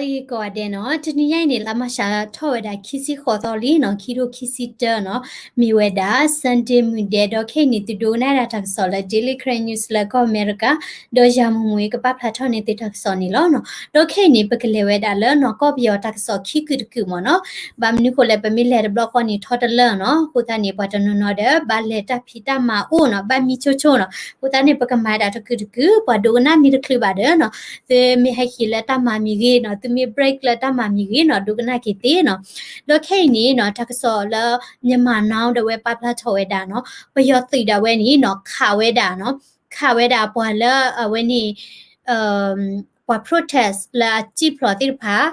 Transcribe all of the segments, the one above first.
ဂ့ၤကိးဂၤဒဲးနီၤ, တနံၤညါအံၤန့ၣ် လါမၢ်ၡးထီၣ်ဝဲဒၣ်ခံဆံဃိးသီလံနီၤ, ခံထိခံဆံတၢနီၤ, မ့ၢ်ဝဲဒၣ် Sunday မုၢ်ဒဲး, ဒီးခဲအံၤန့ၣ် သုဒိကနၣ်ဒၣ်တၢ်ကစီၣ်လၢ Daily Karen News လၢကီၢ်အမဲရကၤ, ဒီးယၤမူမူအံၤကပာ်ဖျါထီၣ်န့ၢ်သုတၢ်ကစီၣ်န့ၣ်လီၤနီၤ. ဒီးခဲအံၤန့ၣ် ပကလဲၤဝဲဒၣ်လၢနီၤ ကီၢ်ပယီၤတၢ်ကစီၣ်ခံကုာ်တကုာ်မ့ၢ်နီၤ. ဘၣ်မနုၤဃိလဲၣ် ပမ့ၢ်လဲၤတဘျီဃီန့ၣ် ထီတလၢာ်နီၤ, အဃိသတးန့ၣ် ပှၤတနီၤနီၤဒီး ဘၣ်လဲၤတၢ်ဖံးတၢ်မၤအိၣ်နီၤ, ဘၣ်မံဆိဆိနီၤ, အဃိသတးန့ၣ် ပကမၤဒၣ်တကုာ်တကုာ်, ပှၤဒိကနၣ်မ့ၢ်တချုးဘၣ်ဒီးနီၤ, သုမ့ၢ်ဟဲဟံးလၢတၢ်မၤမံၤဂ့ၤနီၤ, သုမ့ၢ် break လၢတၢ်မၤမံၤဂ့ၤနီၤ, ဒိကနၣ်က့ၤသ့နီၤ. ဒီးခဲအံၤန့ၣ်နီၤ တၢ်ကစီၣ်လၢ Myanmar Now ဒီးဝဲပာ်ဖျါထီၣ်ဝဲဒၣ်နီၤ, ပယီၤသုးဒၣ်ဝဲန့ၣ်နီၤ ခးဝဲဒၣ်နီၤ, ခးဝဲဒၣ်ပှၤလၢအဝဲန့ၣ် ပှၤ protest လၢအစံၣ်ဖျိးသ့ၣ်တဖၣ်,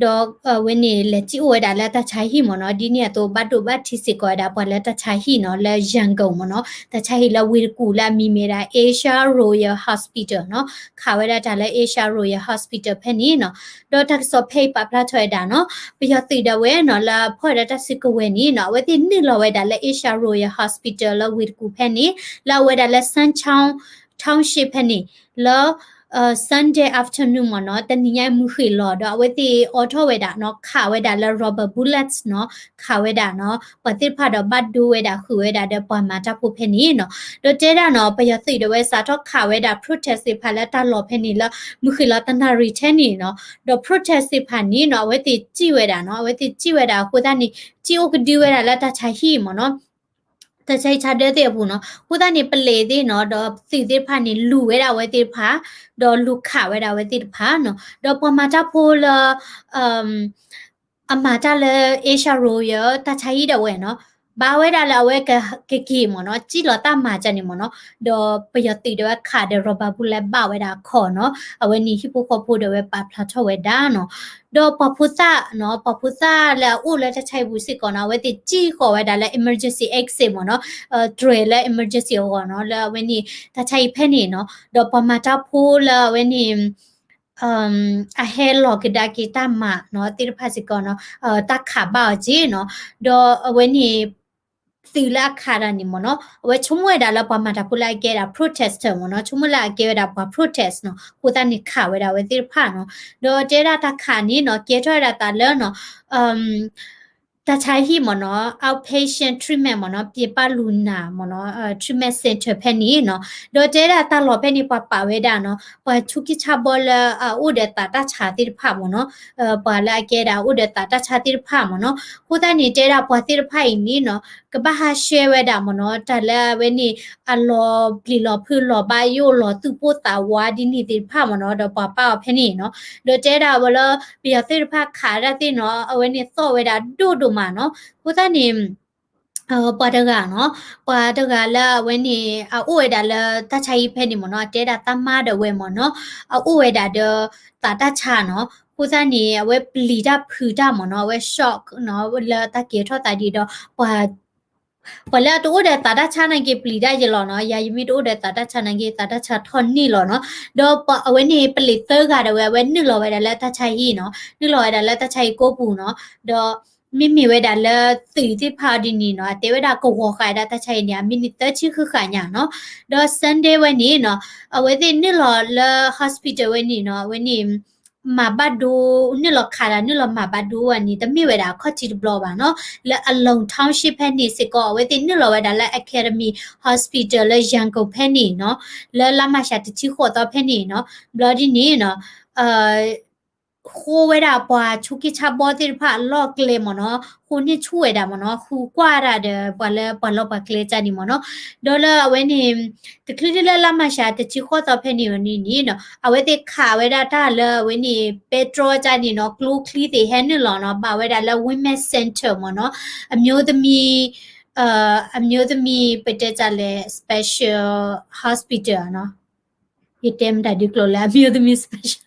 ဒီးအဝဲန့ၣ်လဲၤစံၣ်အိၣ်ဝဲဒၣ်လၢတၢ်ဆါဟံၣ်မ့ၢ်နီၤ, ဒ်န့ၣ်အသိး ဘၣ်ဒိဘၣ်ထံးစ့ၢ်ကီးဝဲဒၣ်ပှၤလၢတၢ်ဆါဟံၣ်နီၤ, လၢ Yangon မ့ၢ်နီၤ, တၢ်ဆါဟံၣ်လၢဝ့ၢ်တကူၣ်လၢအမံၤမ့ၢ်ဒၣ် Asia Royal Hospital နီၤ, ခးဝဲဒၣ်တၢ်လၢ Asia Royal Hospital ဖဲန့ၣ်နီၤ. ဒီးတၢ်ကစီၣ်ဖဲအံၤပာ်ဖျါထီၣ်ဝဲဒၣ်နီၤ, ပယီၤသုးဒၣ်ဝဲနီၤ လၢအဖီၣ်ဝဲဒၣ်တၢ်စုကဝဲၤန့ၣ်နီၤ, အဝဲသ့ၣ်နုာ်လီၤဝဲဒၣ်လၢ Asia Royal Hospital လၢဝ့ၢ်တကူၣ်ဖဲန့ၣ်, လၢအဝဲဒၣ်လၢ Sanchong Township ဖဲန့ၣ် လၢ Sunday afternoon မ့ၢ်နီၤ, တနံၤညါမုၢ်ဃ့ၢ်လီၤဒီး အဝဲသ့ၣ်အိးထီၣ်ဝဲဒၣ်နီၤ, ခးဝဲဒၣ်လၢ rubber bullets နီၤ, ခးဝဲဒၣ်နီၤ, ပှၤသ့ၣ်တဖၣ်ဒီးဘၣ်ဒိဝဲဒၣ်ဃုာ်ဝဲဒၣ်ဒီးပှၤမၤတၢ်ဖိဖဲန့ၣ်နီၤ. ဒီးတဲဒၣ်နီၤ ပယီၤသုးဒၣ်ဝဲစးထီၣ်ခးဝဲဒၣ် protest သ့ၣ်တဖၣ်လၢတၢ်လီၢ်ဖဲန့ၣ်လၢ မုၢ်ဃ့ၢ်လီၤတနၣ်ရံၣ်ထဲန့ၣ်နီၤ, ဒီး protest သ့ၣ်တဖၣ်န့ၣ်နီၤ အဝဲသ့ၣ်စံၣ်ဝဲဒၣ်နီၤ, အဝဲသ့ၣ်စံၣ်ဝဲဒၣ်အဃိသတးန့ၣ် စံၣ်အိၣ်ကဒုဝဲဒၣ်လၢတၢ်ဆါဟံၣ်မ့ၢ်နီၤ, တၢ်ဆါဟံၣ်ဆါဒၢသ့ၣ်အပူၤနီၤ, အဃိသတးန့ၣ် ပလံးသ့ၣ်နီၤ ဒီးသုးသ့ၣ်တဖၣ်န့ၣ် လူၤဝဲဒၣ်အဝဲသ့ၣ်တဖၣ်, ဒီးလူၤခးဝဲဒၣ်အဝဲသ့ၣ်တဖၣ်နီၤ, ဒီးပှၤမၤတၢ်ဖိလၢ အမၤတၢ်လၢ Asia Royal တၢ်ဆါဟံၣ်ဒၣ်ဝဲနီၤ, ဘၣ်ဝဲဒၣ်လၢအဝဲကက့ၤမ့ၢ်နီၤ, စံၣ်လီၤတၢ်မၤကန့ၣ်မ့ၢ်နီၤ, ဒီးပယီၤသုးဒၣ်ဝဲခးဒီး rubber bullet ဘၣ်ဝဲဒၣ်အခီၣ်နီၤ, အဝဲန့ၣ်ဟံၣ်ဖိဃီဖိဒၣ်ဝဲပာ်ဖျါထီၣ်ဝဲဒၣ်နီၤ. ဒီးပှၤဖိသၣ်နီၤ, ပှၤဖိသၣ်လၢအအိၣ်လၢတၢ်ဆါဟံၣ်ပူၤစ့ၢ်ကီးနီၤ, အဝဲသ့ၣ်စံၣ်ဃီၤဝဲဒၣ်လၢ emergency exit မ့ၢ်နီၤ, တြဲၤလၢ emergency အဂီၢ်နီၤ, လၢအဝဲန့ၣ်တၢ်ဆါဟံၣ်ဖဲန့ၣ်နီၤ, ဒီးပှၤမၤတၢ်ဖိလၢအဝဲန့ၣ် အဟဲလီၤကဒါက့ၤတၢ်မၤနီၤ သ့ၣ်တဖၣ်စ့ၢ်ကီးနီၤ, တၢ်ခးဘၣ်အီၤက့နီၤ, ဒီးအဝဲန့ၣ် သုးလၢအခးတၢ်န့ၣ်မ့ၢ်နီၤ, အဝဲဆိကမိၣ်ဝဲဒၣ်လၢပှၤမၤတၢ်ဖိလၢအကဲဒၣ် protester မ့ၢ်နီၤ, ဆိကမိၣ်လၢအကဲဝဲဒၣ်ပှၤ protest နီၤ, အဃိသတးန့ၣ်ခးဝဲဒၣ်အဝဲသ့ၣ်တဖၣ်နီၤ, ဒီးတဲဒၣ်တၢ်ခးန့ၣ်နီၤ ကဲထီၣ်ဝဲဒၣ်သးလၢနီၤ တၢ်ဆါဟံၣ်မ့ၢ်နီၤ outpatient treatment မ့ၢ်နီၤ ပှၤပာ်လူၤနၤမ့ၢ်နီၤ treatment center ဖဲန့ၣ်နီၤ, ဒီးတဲဒၣ်တၢ်လီၢ်ဖဲန့ၣ် ပှၤပာ်ဝဲဒၣ်နီၤ ပှၤဆူးက့ဆါဘီလၢအအိၣ်ဒီးသးတၢ်ဆါသ့ၣ်တဖၣ်မ့ၢ်နီၤ, ပှၤလၢအကဲဒၣ်အိၣ်ဒီးသးတၢ်ဆါသ့ၣ်တဖၣ်မ့ၢ်နီၤ, အဃိသတးန့ၣ်တဲဒၣ်ပှၤသ့ၣ်တဖၣ်အံၤန့ၣ်နီၤ ကဘၣ်ဟးဆှဲဝဲဒၣ်မ့ၢ်နီၤ တၢ်လၢအဝဲန့ၣ် အလီၤပျံၤလီၤဖုးလီၤဘၣ်ယိၣ်လီၤသူၣ်ပိၢ်သးဝးဒ်န့ၣ်သ့ၣ်တဖၣ်မ့ၢ်နီၤ ဒီးပှၤပာ်အီၤဖဲန့ၣ်နီၤ, ဒီးတဲဒၣ်ဝဲလၢ ပယီၤသ့ၣ်တဖၣ်ခးဒၣ်သ့ၣ်နီၤ အဝဲန့ၣ်သီၣ်ဝဲဒၣ်ဒိၣ်ဒိၣ်မးနီၤ, အဃိသတးန့ၣ် ပှၤတဂၤနီၤ, ပှၤတဂၤလၢအဝဲန့ၣ် အအိၣ်ဝဲဒၣ်လၢတၢ်ဆါဟံၣ်ဖဲန့ၣ်မ့ၢ်နီၤ အတဲဒၣ်သးမါဒီးဝဲမ့ၢ်နီၤ, အအိၣ်ဝဲဒၣ်ဒီးသးတၢ်ဆါနီၤ, အဃိသတးန့ၣ် အဝဲပျံၤတၢ်ဖုးတၢ်မ့ၢ်နီၤ, အဝဲ shock နီၤ လၢတၢ်ကဲထီၣ်သးဒ်ဒီး ပှၤလၢအတအိၣ်ဒီးသးတၢ်ဆါနာ်က့ပျံၤတၢ်ယဲလီၤနီၤ, ယၤယမ့ၢ်တအိၣ်ဒီးသးတၢ်ဆါနာ်က့ သးတၢ်ဆါထီၣ်န့ၢ်လီၤနီၤ, ဒီးအဝဲန့ၣ်ပလံးသၢဂၤဒၣ်ဝဲ အဝဲနုာ်လီၤဝဲဒၣ်လၢတၢ်ဆါဟံၣ်နီၤ, နုာ်လီၤဝဲဒၣ်လၢတၢ်ဆါဟံၣ်ကိးပူၤနီၤ, ဒီးမ့မ့ၢ်ဝဲဒၣ်လၢသုးသ့ၣ်တဖၣ်ဒ်န့ၣ်နီၤ, အတဲဝဲဒၣ်ကဝီၤဃာ်ဝဲဒၣ်တၢ်ဆါဟံၣ်န့ၣ် အမ့ၢ်န့ၣ်သၢဆံဃုဃာ်ညါနီၤ, ဒီး Sunday ဝဲန့ၣ်နီၤ, အဝဲသ့ၣ်နုာ်လီၤလၢ hospital ဝဲန့ၣ်နီၤ, အဝဲန့ၣ် မၤဘၣ်ဒိ နုာ်လီၤခးဒီး နုာ်လီၤမၤဘၣ်ဒိဝဲန့ၣ် တမ့ၢ်ဝဲဒၣ်အခီၣ်ထံးတဘျီဘၣ်နီၤ, လၢ Along Township ဖဲန့ၣ်စ့ၢ်ကီး အဝဲသ့ၣ်နုာ်လီၤဝဲဒၣ်လၢ Academy Hospital လၢ Yangon ဖဲန့ၣ်နီၤ, လၢလါမၢ်ၡးတဆံဃိးသီဖဲန့ၣ်နီၤ, ဘျီဒ်န့ၣ်နီၤ ဃိဝဲဒၣ်ပှၤဆူးက့ဆါဘီသ့ၣ်တဖၣ်အလီၢ်ကျဲမ့ၢ်နီၤ, ဃိန့ၢ်ဆူၣ်ဝဲဒၣ်မ့ၢ်နီၤ, ဃုကွၢ်ဒၣ်ဒီးပှၤလၢပှၤလီၢ်ပှၤကျဲကန့ၣ်မ့ၢ်နီၤ, ဒီးလၢအဝဲန့ၣ် တချုးဒ်လၢလါမၢ်ၡးတဆံဃိးသီဖဲန့ၣ်ဝဲန့ၣ်န့ၣ်နီၤ, အဝဲသ့ၣ်ခးဝဲဒၣ်တၢ်လၢအဝဲန့ၣ် ပဲတြီကန့ၣ်နီၤ, ကျိချံသ့ၣ်ဟဲနုာ်လီၤနီၤ, ဘၣ်ဝဲဒၣ်လၢ Women Center မ့ၢ်နီၤ, အမျိုးသမီး အမျိုးသမီး ပတဲတၢ်လဲၣ် special hospital နီၤ, ယတဲမတၤဒုကျိၤလၢ အမျိုးသမီး special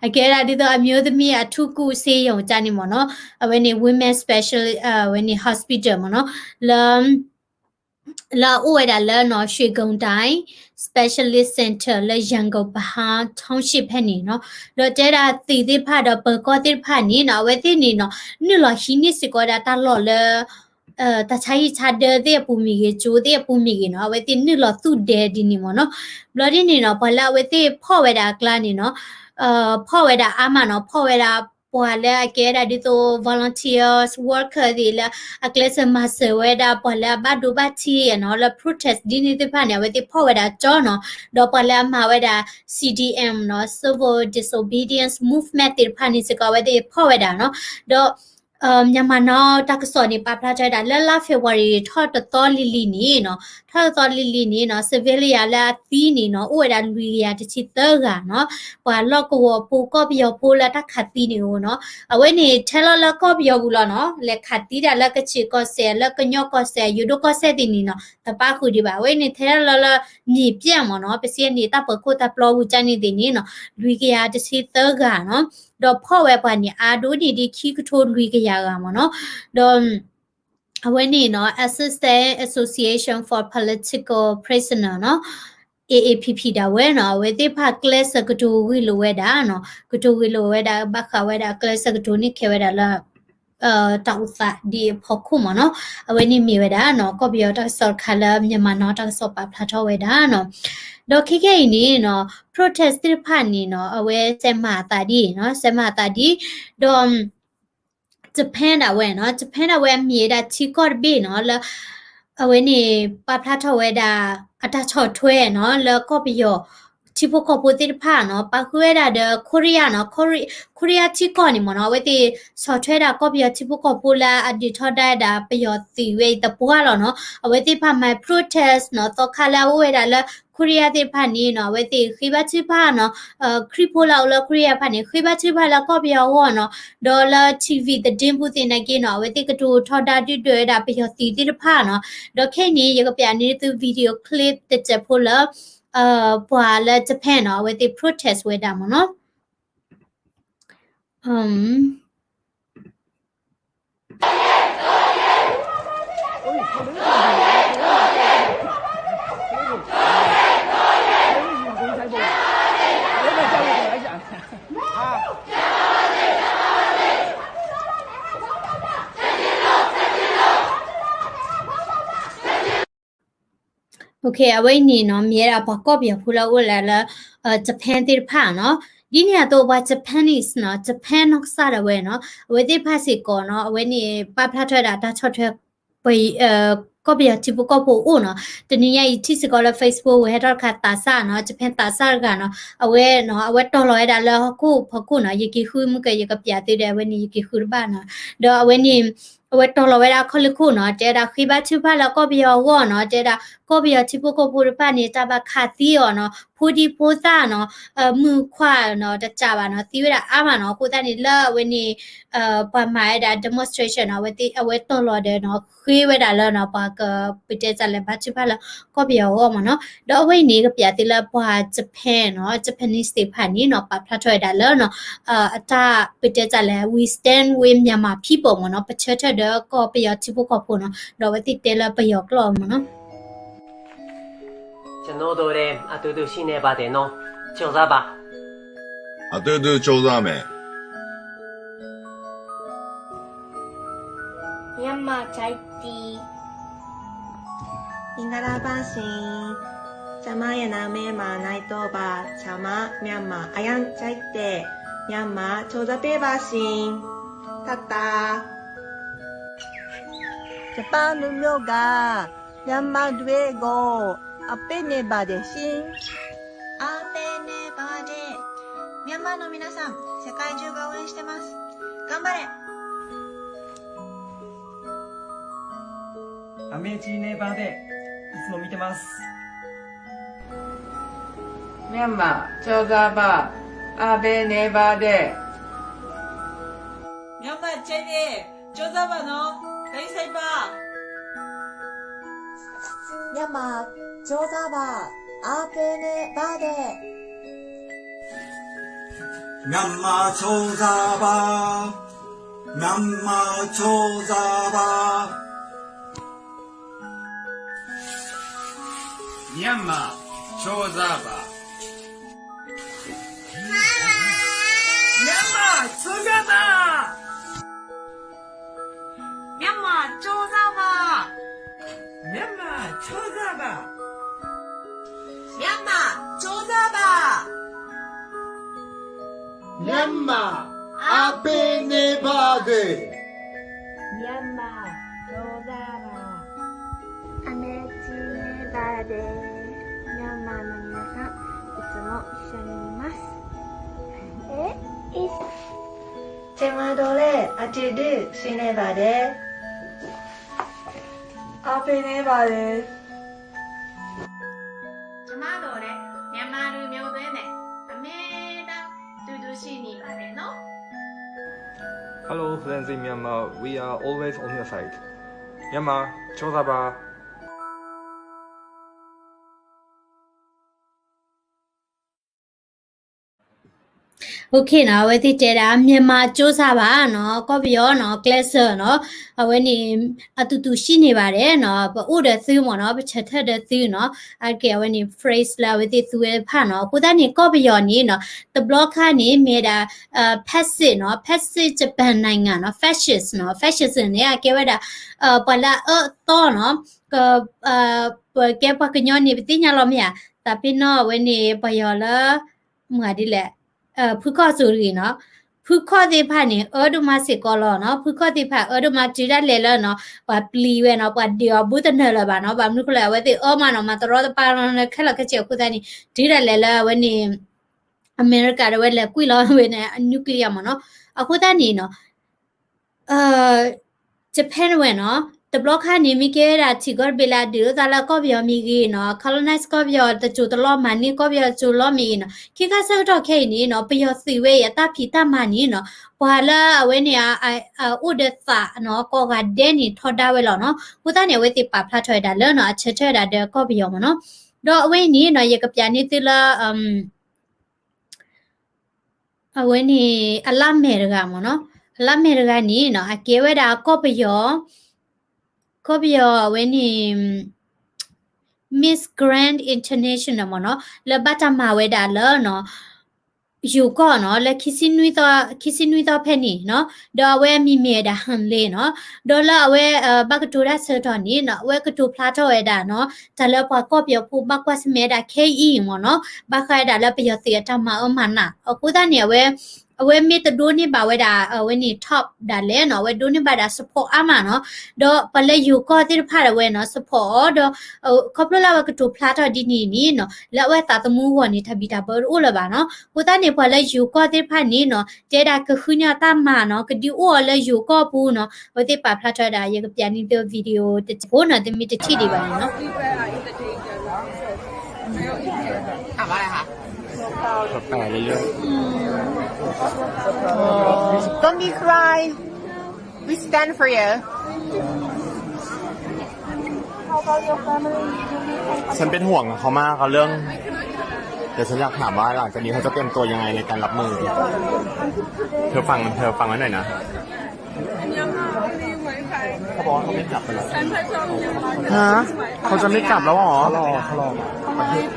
အကဲဒၣ်ဒ်သိး အမျိုးသမီးအထူးကုဆေးရုံကန့ၣ်မ့ၢ်နီၤ, အဝဲန့ၣ် women special အဝဲန့ၣ် hospital မ့ၢ်နီၤ, လၢ လၢအအိၣ်ဝဲဒၣ်လၢနီၤ ရွှေကုန်းတိုင်း Specialist Center လၢ ရန်ကုန် ဗဟန်း Township ဖဲန့ၣ်နီၤ, ဒီးတဲဒၣ်သုးသ့ၣ်တဖၣ်ဒီးပၢၤကီၢ်သ့ၣ်တဖၣ်န့ၣ်နီၤ, အဝဲသ့ၣ်န့ၣ်နီၤ နုာ်လီၤဟံးန့ၢ်စ့ၢ်ကီးဝဲဒၣ်တၢ်လီၢ်လၢ တၢ်ဆါဟံၣ်ဆါဒၢသ့ၣ်အပူၤမ့ၢ်ဂ့ၤ, ကၠိသ့ၣ်အပူၤမ့ၢ်ဂ့ၤနီၤ, အဝဲသ့ၣ်နုာ်လီၤသူၣ်ဒဲဒ်န့ၣ်မ့ၢ်နီၤ, ဘျီဒ်န့ၣ်နီၤ ပှၤလၢအဝဲသ့ၣ်ဖီၣ်ဝဲဒၣ်အကျါန့ၣ်နီၤ ဖီၣ်ဝဲဒၣ်အါမးနီၤ, ဖီၣ်ဝဲဒၣ်ပှၤလၢအကဲဒၣ်ဒ်သိး volunteers, worker သ့ၣ်လၢအကျဲးစၢးမၤစၢၤဝဲဒၣ်ပှၤလၢအဘၣ်ဒိဘၣ်ထံးနီၤ, လၢ protest ဒ်န့ၣ်သ့ၣ်တဖၣ်န့ၣ် အဝဲသ့ၣ်ဖီၣ်ဝဲဒၣ်ကၠီနီၤ, ဒီးပှၤလၢအမၤဝဲဒၣ် C D M နီၤ, Civil Disobedience Movement သ့ၣ်တဖၣ်န့ၣ်စ့ၢ်ကီး အဝဲသ့ၣ်ဖီၣ်ဝဲဒၣ်နီၤ, ဒီး Myanmar Now တၢ်ကစီၣ်န့ၣ် ပာ်ဖျါထီၣ်ဝဲဒၣ်လၢလါ February ထီၣ်တသီလံၤလံၤန့ၣ်နီၤ, ထီၣ်တသီလံၤလံၤန့ၣ်နီၤ civilian လၢအသံန့ၣ်နီၤ အိၣ်ဝဲဒၣ်လွံၢ်ကယၤတဆံသၢဂၤနီၤ, ပှၤလီၢ်ကဝီၤဖိကီၢ်ပယီၤဖိလၢတၢ်ခးသံန့ၣ်အိၣ်နီၤ, အဝဲန့ၣ်ထဲလီၤလၢကီၢ်ပယီၤပူၤလီၤနီၤ, လဲၤခးသံဒၣ်လၢကခ့ၣ်ကီၢ်စဲၣ် လၢကညီကီၢ်စဲၣ် ယိၤဒိၣ်ကီၢ်စဲၣ်သ့ၣ်န့ၣ်နီၤ တပၣ်ဃုာ်ဒံးဘၣ်, အဝဲန့ၣ်ထဲလီၤလၢ မြေပြန့် မ့ၢ်နီၤ, ပစံးန့ၣ် တၢ်ပၢၤခိၣ်တၢ်ပျီပူၤကၢ်န့ၣ်သ့ၣ်န့ၣ်နီၤ လွံၢ်ကယၤတဆံသၢဂၤနီၤ, ဒီးဖီၣ်ဝဲပှၤန့ၣ် အါဒိၣ်န့ၢ်ဒံးခံကထိလွံၢ်ကယၤဂၤမ့ၢ်နီၤ, ဒီး အဝဲန့ၣ်နီၤ Assistance Association for Political Prisoner နီၤ, A A P P ဒၣ်ဝဲနီၤ, အဝဲသ့ၣ်တဖၣ်ကျဲးစၢးကတိၤဂ့ၢ်လိာ်ဝဲဒၣ်နီၤ, ကတိၤဂ့ၢ်လိာ်ဝဲဒၣ် ဘၣ်ဃးဝဲဒၣ်ကျဲးစၢးကတိၤန့ၢ်ခဲဝဲဒၣ်လၢ တၢ်အိၣ်သးဒ်အဖီခိၣ်မ့ၢ်နီၤ, အဝဲန့ၣ်မ့ၢ်ဝဲဒၣ်နီၤ ကီၢ်ပယီၤတၢ်ကစီၣ်တခါလၢ Myanmar Now တၢ်ကစီၣ်ပာ်ဖျါထီၣ်ဝဲဒၣ်နီၤ, ဒီးခဲကနံၣ်အံၤန့ၣ်နီၤ protest သ့ၣ်တဖၣ်န့ၣ်နီၤ အဝဲစဲးမၤအသးဒ်နီၤ, စဲးမၤအသးဒ်, ဒီး Japan ဒၣ်ဝဲနီၤ, Japan ဒၣ်ဝဲအမ့ၢ်ဝဲဒၣ်ထံကီၢ်တဘ့ၣ်နီၤ လၢ အဝဲန့ၣ် ပာ်ဖျါထီၣ်ဝဲဒၣ် အတၢ်ဆီၣ်ထွဲနီၤ လၢကီၢ်ပယီၤ ထံဖိကီၢ်ဖိသ့ၣ်တဖၣ်နီၤ ပာ်ဃုာ်ဝဲဒၣ်ဒီး Korea နီၤ, Korea ထံကီၢ်န့ၣ်မ့ၢ်နီၤ အဝဲသ့ၣ်ဆီၣ်ထွဲဒၣ်ကီၢ်ပယီၤထံဖိကီၢ်ဖိလၢအဒုးထီဒါဝဲဒၣ်ပယီၤသုးဝဲအံၤသပှၢ်လီၤနီၤ, အဝဲသ့ၣ်တဖၣ်မၤ protest နီၤ သီခါလၢအအိၣ်ဝဲဒၣ်လၢ Korea သ့ၣ်တဖၣ်န့ၣ်နီၤ အဝဲသ့ၣ်ဃ့ဘါထုကဖၣ်နီၤ ခရံာ်ဖိလၢအအိၣ်လၢ Korea တဖၣ်န့ၣ် ဃ့ဘါထုကဖၣ်လၢကီၢ်ပယီၤအဂီၢ်နီၤ, ဒီးလၢ ထံၣ်ဝံၤ သဒ့ပူၤသ့ၣ်နာ်က့နီၤ အဝဲသ့ၣ်ကတိၤထီဒါဒုၣ်ဒွဲၣ်ဝဲဒၣ်ပယီၤသုးသ့ၣ်တဖၣ်နီၤ, ဒီးခဲအံၤန့ၣ် ယကပျးန့ၢ်သု video clip တစဲးဖိလၢ ပှၤလၢ Japan နီၤ အဝဲသ့ၣ် protest ဝဲဒၣ်မ့ၢ်နီၤ. အဝဲအံၤန့ၣ်နီၤ မ့ၢ်ဝဲဒၣ်ပှၤကီၢ်ပယီၤဖိလၢအအိၣ်လၢ Japan သ့ၣ်တဖၣ်နီၤ, ဒ်န့ၣ်အသိးပှၤ Japanese နီၤ Japan နီၢ်ကစၢ်ဒၣ်ဝဲနီၤ အဝဲသ့ၣ်တဖၣ်စ့ၢ်ကီးနီၤ အဝဲန့ၣ် ပာ်ဖျါထီၣ်ဝဲဒၣ်တၢ်ဆီၣ်ထွဲ ကီၢ်ပယီၤထံဖိကီၢ်ဖိအအိၣ်နီၤ, တနံၤညါအံၤထံၣ်စ့ၢ်ကီးလၢ Facebook ဝဲဟဲထီၣ်တခါသးစၢ်နီၤ Japan သးစၢ်တဂၤနီၤ အဝဲနီၤ အဝဲတီၤလီၤဝဲဒၣ်လၢဟီၣ်ခိၣ်ဖီခိၣ်နီၤ ယက့ၤဃုမုၢ်က ယကပျးသုဒီး အဝဲန့ၣ် ယက့ၤဃုတဘၣ်နီၤ, ဒီးအဝဲန့ၣ် အဝဲတီၤလီၤဝဲဒၣ်ခီၣ်လ့ၢ်ခိၣ်နီၤ တဲဝဲဒၣ်ဃ့ဘါထုကဖၣ်လၢကီၢ်ပယီၤအဂီၢ်နီၤ တဲဝဲဒၣ်ကီၢ်ပယီၤထံဖိကီၢ်ဖိတဖၣ်န့ၣ် တၢ်ဘၣ်ခးသံအီၤနီၤ ဖိဒံဖိသၣ်နီၤ မုၢ်ခွါနီၤ တစးဘၣ်နီၤ သံဝဲဒၣ်အါမးနီၤ အဃိသတးန့ၣ် လၢအဝဲန့ၣ် ပှၤမၤဝဲဒၣ် demonstration နီၤ အဝဲတီၤလီၤဒီးနီၤ ဃ့ဝဲဒၣ်လၢနီၤ ပှၤကပတဲတၢ်လၢဘါထုကဖၣ်လၢကီၢ်ပယီၤအဂီၢ်မ့ၢ်နီၤ, ဒီးအဝဲအံၤန့ၣ် ကပျးသုလၢပှၤ Japan နီၤ Japanese သ့ၣ်တဖၣ်န့ၣ်နီၤ ပာ်ဖျါထီၣ်ဝဲဒၣ်လၢနီၤ အတၢ်ပတဲတၢ်လၢ we stand with Myanmar people မ့ၢ်နီၤ ပဆၢထၢၣ်ဒီးကီၢ်ပယီၤထံဖိကီၢ်ဖိနီၤ ဒီးအဝဲသ့ၣ်တဲလၢပယီၤကျိာ်မ့ၢ်နီၤ.ကျွန်တော်တို့လည်း အတူတူ ရှိနေပါတယ်နော်. ကြိုးစားပါ. အတူတူ ကြိုးစားမယ်. မြန်မာကြိုက်သည်. မင်္ဂလာပါရှင်. ကျွန်မရဲ့နာမည်မှာ နိုင်တော့ပါ. ကျွန်မ မြန်မာအရမ်းကြိုက်တယ်. မြန်မာကြိုးစားပေးပါရှင်. တတ်တာ. ဂျပန်လူမျိုးက မြန်မာတွေကို အားပေးနေပါတယ်ရှင်. အားပေးနေပါတယ်. မြန်မာの皆さん、世界中が応援してます. 頑張れ. အမေချီနေပါတယ်. いつも見てます. မြန်မာကြိုးစားပါ. အားပေးနေပါတယ်. မြန်မာကြိုက်တယ်. ကြိုးစားပါနော်. ဂရုစိုက်ပါ. မြန်မာကြိုးစားပါ. အားပေးနေပါတယ်. မြန်မာကြိုးစားပါ. မြန်မာကြိုးစားပါ. မြန်မာကြိုးစားပါ. မြန်မာကြိုးစားပါ. မြန်မာကြိုးစားပါ. မြန်မာကြိုးစားပါ. မြန်မာကြိုးစားပါ. မြန်မာ အားပေးနေပါတယ်။ မြန်မာ ကြိုးစားပါ။ အမဲကြီးနေပါတယ်။ မြန်မာနိုင်ငံက いつも一緒にいます。え、いကျွန်တော်လည်းအတူတူရှိနေပါတယ်။ အားပေးနေပါတယ်။ ကျွန်မတို့လည်းမြန်မာလူမျိုးတွေနဲ့အမြဲတမ်းတူတူရှိနေပါတယ်နော်။ Hello, Lindsay Myanmar. We are always on your side. မြန်မာ ကြိုးစားပါ။ OK နီၤ, အဝဲသ့ၣ်တဲဒၣ် မြန်မာ ကြိုးစားပါ နီၤ, ကီၢ်ပယီၤနီၤ, ကျဲးစၢးနီၤ, အဝဲန့ၣ် အတူတူရှိနေပါတယ် နီၤ, ပအိၣ်ဒီးသုမ့ၢ်နီၤ, ပဆၢထၢၣ်ဒီးသုနီၤ, အကဲအဝဲန့ၣ် phrase လၢအဝဲသ့ၣ်သူဝဲတဖၣ်နီၤ. အဃိသတးန့ၣ် ကီၢ်ပယီၤန့ၣ်နီၤ, တဘျီခါန့ၣ် မ့ၢ်ဒၣ် ဖက်ဆစ်နီၤ, ဖက်ဆစ် ဂျပန်နိုင်ငံနီၤ, fascist နီၤ, fascist န့ၣ် အကဲဝဲဒၣ် ပှၤလၢအအၢအသီနီၤ, က ပကဲပှၤကညီန့ၣ် ပသ့ၣ်ညါလီၤမ့ၢ်ဧါ, သးပ့ၤနီၣ်အဝဲန့ၣ် ပယီၤလၢ မၤဒ်လဲၣ်, ဖုခီၣ်စိၤတဂ့ၤနီၤ, ဖုခီၣ်သ့ၣ်တဖၣ်န့ၣ် အၢဒိၣ်မးစ့ၢ်ကီးလီၤနီၤ, ဖုခီၣ်သ့ၣ်တဖၣ် အၢဒိၣ်မးတုၤဒၣ်လဲာ်လၢနီၤ, ပှၤပျံၤဝဲနီၤ, ပှၤဒုးအီၤဘူးတနၢၤလၢၤဘၣ်နီၤ, ဘၣ်မနုၤဃိလဲၣ် အဝဲသ့ၣ်အၢမးနီၤ, မၤတရီတပါနီၤ, ခဲလၢာ်ခဲဆ့အဃိသတးန့ၣ် တုၤဒၣ်လဲာ်လၢအဝဲန့ၣ် အမဲရကၤဒီးဝဲလဲၤကွံာ်လီၤဝဲန့ၣ် အ nuclear မ့ၢ်နီၤ, အဃိသတးန့ၣ်နီၤ Japan ဝဲနီၤ, တဘျီခါန့ၣ် မ့ၢ်ကဲဝဲဒၣ်ထံၣ်ကီၢ်တဘ့ၣ်လၢအဒုးလိာ်သးလၢကီၢ်ပယီၤမ့ၢ်ဂ့ၤနီၤ, colonize ကီၢ်ပယီၤတစိၤတလီၢ်, မၤန့ၢ်ကီၢ်ပယီၤတစိၤတလီၢ်မ့ၢ်ဂ့ၤနီၤ, ခဲခါဆၢကတီၢ်ခဲအံၤန့ၣ်နီၤ, ပယီၤသုးဝဲအံၤအတၢ်ဖံးတၢ်မၤန့ၣ်နီၤ, ပှၤလၢအဝဲန့ၣ် အအိၣ်ဒီးသးနီၤ, ကိးဂၤဒဲးန့ၣ် ထီဒါဝဲလီၤနီၤ. အဃိသတးန့ၣ် အဝဲသ့ၣ်ပာ်ဖျါထီၣ်ဝဲဒၣ်လၢနီၤ, အဆၢထၢၣ်ဝဲဒၣ်ဒီးကီၢ်ပယီၤမ့ၢ်နီၤ. ဒီးအဝဲအံၤန့ၣ်နီၤ, ယကပျးန့ၢ်သုလၢ အဝဲန့ၣ် အလၣ်မဲာ်တဂၤမ့ၢ်နီၤ, အလၣ်မဲာ်တဂၤန့ၣ်နီၤ, အကဲဝဲဒၣ်ကီၢ်ပယီၤ, ကီၢ်ပယီၤအဝဲန့ၣ် Miss Grand International မ့ၢ်နီၤ, လၢဘၣ်တၢ်မၤဝဲဒၣ်လၢနီၤ, ယိၤကီၢ်နီၤ, လၢ ခံဆံနွံသီဖဲန့ၣ်နီၤ, ဒီးအဝဲအမံၤမ့ၢ်ဝဲဒၣ် Hanley နီၤ, ဒီးလၢအဝဲ ဘၣ်ကတိၤတၢ်ဆၢကတီၢ်န့ၣ်နီၤ, အဝဲကတိၤဖျါထီၣ်ဝဲဒၣ်နီၤ, တၢ်လၢပှၤကီၢ်ပယီၤဖိဘၣ်ကွၢ်ဆၢၣ်မဲာ်ဝဲဒၣ်ခဲအံၤမ့ၢ်နီၤ, ဘၣ်ဃးဝဲဒၣ်လၢပယီၤသုးအတၢ်မၤအၢမၤနး, အဃိသတးန့ၣ် အဝဲ အဝဲမ့ၢ်တဒိးန့ၢ်ဘၣ်ဝဲဒၣ် အဝဲန့ၣ် top ဒၣ်လဲာ်နီၤ, အဝဲဒိးန့ၢ်ဘၣ်ဒၣ် support အါမးနီၤ, ဒီးပှၤလၢယိၤကီၢ်သ့ၣ်တဖၣ်ဒၣ်ဝဲနီၤ support အီၤ, ဒီး ခီဖျိလၢအဝဲကတိၤဖျါထီၣ်ဒ်န့ၣ်န့ၣ်နီၤ, လၢအဝဲသးသမူအဂီၢ်န့ၣ် တၢ်ဘံၣ်တၢ်ဘၢတအိၣ်လၢၤဘၣ်နီၤ. အဃိသတးန့ၣ် ပှၤလၢယိၤကီၢ်သ့ၣ်တဖၣ်န့ၣ်နီၤ, တဲဒၣ်ကဃုန့ၢ်အီၤတၢ်မၤနီၤ, ကဒုးအိၣ်အီၤလၢယိၤကီၢ်ပူၤနီၤ, အဝဲသ့ၣ်ပာ်ဖျါထီၣ်ဝဲဒၣ် ယကပျးန့ၢ်သု video တဖိနီၤ, သုမ့ၢ်တထံၣ်ဒံးဘၣ်န့ၣ်နီၤ. เดี๋ยวฉันเป็นห่วงเขามากเขาเรื่อง เดี๋ยวฉันอยากถามว่าหลังจากนี้เขาจะเตรียมตัวยังไงในการรับมือ เธอฟัง เธอฟังไว้หน่อยนะ เขาบอกว่าเขาไม่กลับไปแล้ว ฮะ เขาจะไม่กลับแล้วเหรอ เขารอ เขารอ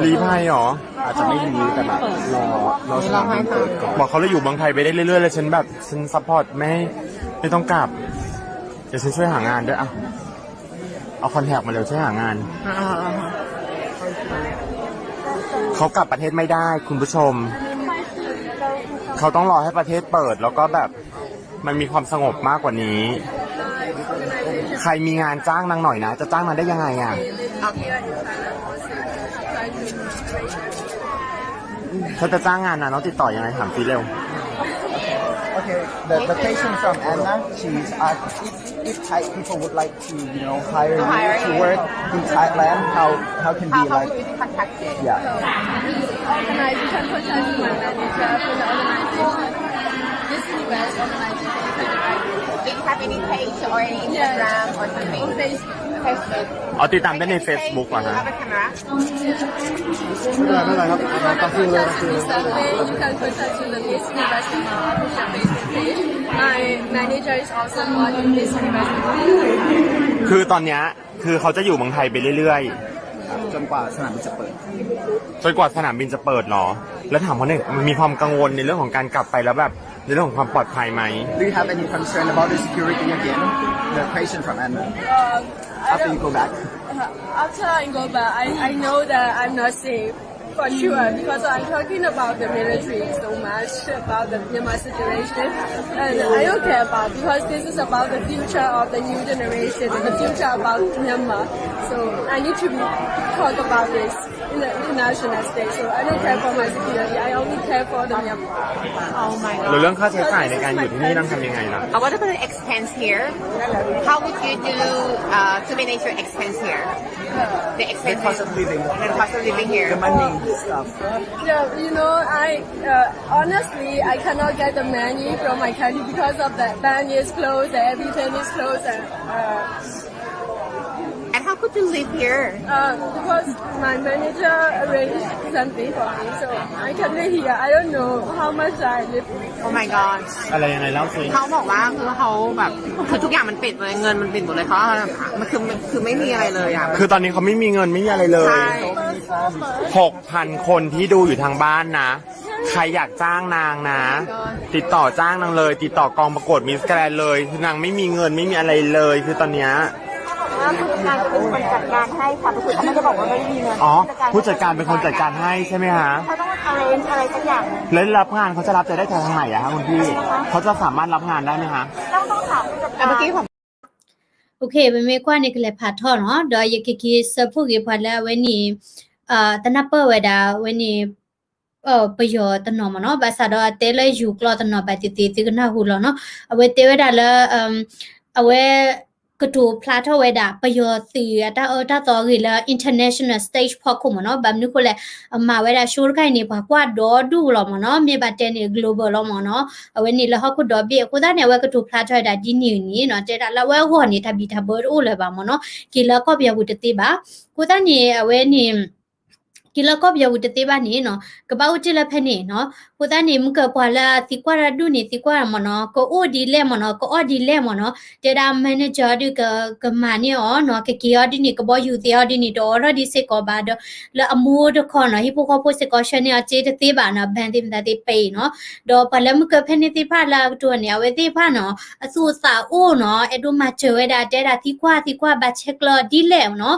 ลี้ภัยเหรอ อาจจะไม่ลี้แต่แบบรอ รอสนามบินเปิดก่อน บอกเขาเลยอยู่เมืองไทยไปได้เรื่อยๆเลย ฉันแบบ ฉัน support ไม่ให้ ไม่ต้องกลับ เดี๋ยวฉันช่วยหางานด้วยอะ เอา contact มาเร็ว ช่วยหางาน เขากลับประเทศไม่ได้คุณผู้ชม เขาต้องรอให้ประเทศเปิด แล้วก็แบบ มันมีความสงบมากกว่านี้ ใครมีงานจ้างนางหน่อยนะ จะจ้างนางได้ยังไงอะ ถ้าจะจ้างงานนางต้องติดต่อยังไง ถามพี่เร็ว Okay, the, the question from Anna, she's asked if, if Thai people would like to, you know, hire you to work in Thailand, how, how can be like, yeah. Organize, you can contact my manager for the organization. This is the best organization you can find. Do you have any page or Instagram or something? On Facebook. Facebook. อ๋อ ติดตามได้ใน Facebook เหรอฮะ Do you have a camera? ไม่เป็นไร ไม่เป็นไรครับ เอามาตั้งชื่อเลย ตั้งชื่อเลย You can contact the Miss Universe Myanmar official Facebook page. My manager is also on Miss Universe Myanmar. คือตอนเนี้ย คือเขาจะอยู่เมืองไทยไปเรื่อยๆ จนกว่าสนามบินจะเปิด จนกว่าสนามบินจะเปิดเหรอ แล้วถามเขาหน่อย มีความกังวลในเรื่องของการกลับไปแล้วแบบ ในเรื่องของความปลอดภัยไหม Do you have any concern about the security again? The question from Anna. Um, I After you don't, go back. uh, after I go back, I, I know that I'm not safe. For sure, because I'm talking about the military so much, about the Myanmar situation, and I don't care about, because this is about the future of the new generation and the future about Myanmar. So I need to be talk about this in the international stage. So I don't care for my security. I only care for the Myanmar. Oh my god. แล้วเรื่องค่าใช้จ่ายในการอยู่ที่นี่ต้องทำยังไงล่ะ Uh, what about the expense here? How would you do uh, to manage your expense here? The expense. The cost of living. The cost of living here. The money stuff. Yeah, you know, I uh, honestly, I cannot get the money from my country because of the bank is closed, everything is closed. And, uh, And how could you live here? Uh, because my manager arranged something for me, so I can live here. I don't know how much I live. Oh my god. อะไรยังไงเล่าสิ เขาบอกว่าคือเขาแบบคือทุกอย่างมันปิดเลย เงินมันปิดหมดเลย เขามันคือคือไม่มีอะไรเลยอ่ะ คือตอนนี้เขาไม่มีเงินไม่มีอะไรเลย ใช่ หกพัน คนที่ดูอยู่ทางบ้านนะ ใครอยากจ้างนางนะ ติดต่อจ้างนางเลย ติดต่อกองประกวด Miss Grand เลย คือนางไม่มีเงินไม่มีอะไรเลย คือตอนเนี้ย ว่าผู้จัดการเป็นคนจัดการให้ค่ะ ผู้จัดการไม่ได้บอกว่าไม่มีเงิน อ๋อ ผู้จัดการเป็นคนจัดการให้ใช่ไหมฮะ เขาต้อง arrange อะไรสักอย่าง แล้วรับงานเขาจะรับจะได้ทางไหนอะคะคุณพี่ เขาจะสามารถรับงานได้ไหมคะ ต้องต้องถามผู้จัดการ โอเค ပမ့ၢ်ကွၢ်န့ၣ် ကလဲၤဖးထီၣ်နီၤ ဒီးယကက့ၤဆၢဖှိၣ်က့ၤပှၤလၢအဝဲန့ၣ် တနၢ်ပၢၢ်ဝဲဒၣ် အဝဲန့ၣ် ပယီၤတနီၤမ့ၢ်နီၤ ဘၣ်ဆၣ်ဒီးအတဲလၢယိၤကျိာ်တနီၤဘၣ်သ့ၣ်သ့ၣ် သုကနၢ်ဟူလီၤနီၤ အဝဲတဲဝဲဒၣ်လၢ အဝဲ ကတိၤဖျါထီၣ်ဝဲဒၣ် ပယီၤသုးအတၢ်အၢတၢ်သီအဂ့ၢ်လၢ international stage ဖီခိၣ်မ့ၢ်နီၤ ဘၣ်မနုၤဃိလဲၣ် အမၤဝဲဒၣ် show တခါအံၤန့ၣ် ပှၤကွၢ်ဒီဒူၣ်လီၤမ့ၢ်နီၤ မ့ၢ်ဘၣ်တဲန့ၣ် global လီၤမ့ၢ်နီၤ အဝဲန့ၣ်လၢဟီၣ်ခိၣ်ဒီဘ့ၣ် အဃိသတးန့ၣ် အဝဲကတိၤဖျါထီၣ်ဝဲဒၣ်ဒ်န့ၣ်န့ၣ်နီၤ တဲဒၣ်လၢအဝဲအဂီၢ်န့ၣ် တၢ်ဘံၣ်တၢ်ဘၢတအိၣ်လၢၤဘၣ်မ့ၢ်နီၤ က့ၤလၢကီၢ်ပယီၤပူၤတသ့ဘၣ် အဃိသတးန့ၣ် အဝဲန့ၣ် က့ၤလၢကီၢ်ပယီၤပူၤတသ့ဘၣ်န့ၣ်နီၤ ကဘၣ်အိၣ်တ့ၢ်လၢဖဲန့ၣ်နီၤ အဃိသတးန့ၣ် မုၢ်ကပှၤလၢအသံကွၢ်တၢ်ဒူၣ်န့ၣ် သံကွၢ်မ့ၢ်နီၤ ကအိၣ်ဒ်လဲၣ်မ့ၢ်နီၤ ကအီၣ်ဒ်လဲၣ်မ့ၢ်နီၤ တဲဒၣ် manager ဒုး ကမၤန့ၢ်အီၤနီၤ ကက့ၤအီၤဒ်န့ၣ် ကဘီယူၤသ့အီၤဒ်န့ၣ် တအိးထီၣ်ဒ်စ့ၢ်ကီးဘၣ်ဒီး လၢအမိၢ်တခီနီၤ ဟံၣ်ဖိဃီဖိစ့ၢ်ကီးဆှၢန့ၢ်အီၤစ့တသ့ဘၣ်နီၤ ဘၣ်သ့ၣ်မတၤသ့ၣ်ပဲအံၤနီၤ ဒီးပှၤလၢမုၢ်ကဖဲန့ၣ်သ့ၣ်တဖၣ်လၢအကတိၤန့ၣ် အဝဲသ့ၣ်တဖၣ်နီၤ အသူၣ်အသးအိၣ်နီၤ အဲၣ်ဒိးမၤစၢၤဝဲဒၣ် တဲဒၣ်သံကွၢ်သံကွၢ်ဘၣ်ဆဲးကျၢဒ်လဲၣ်နီၤ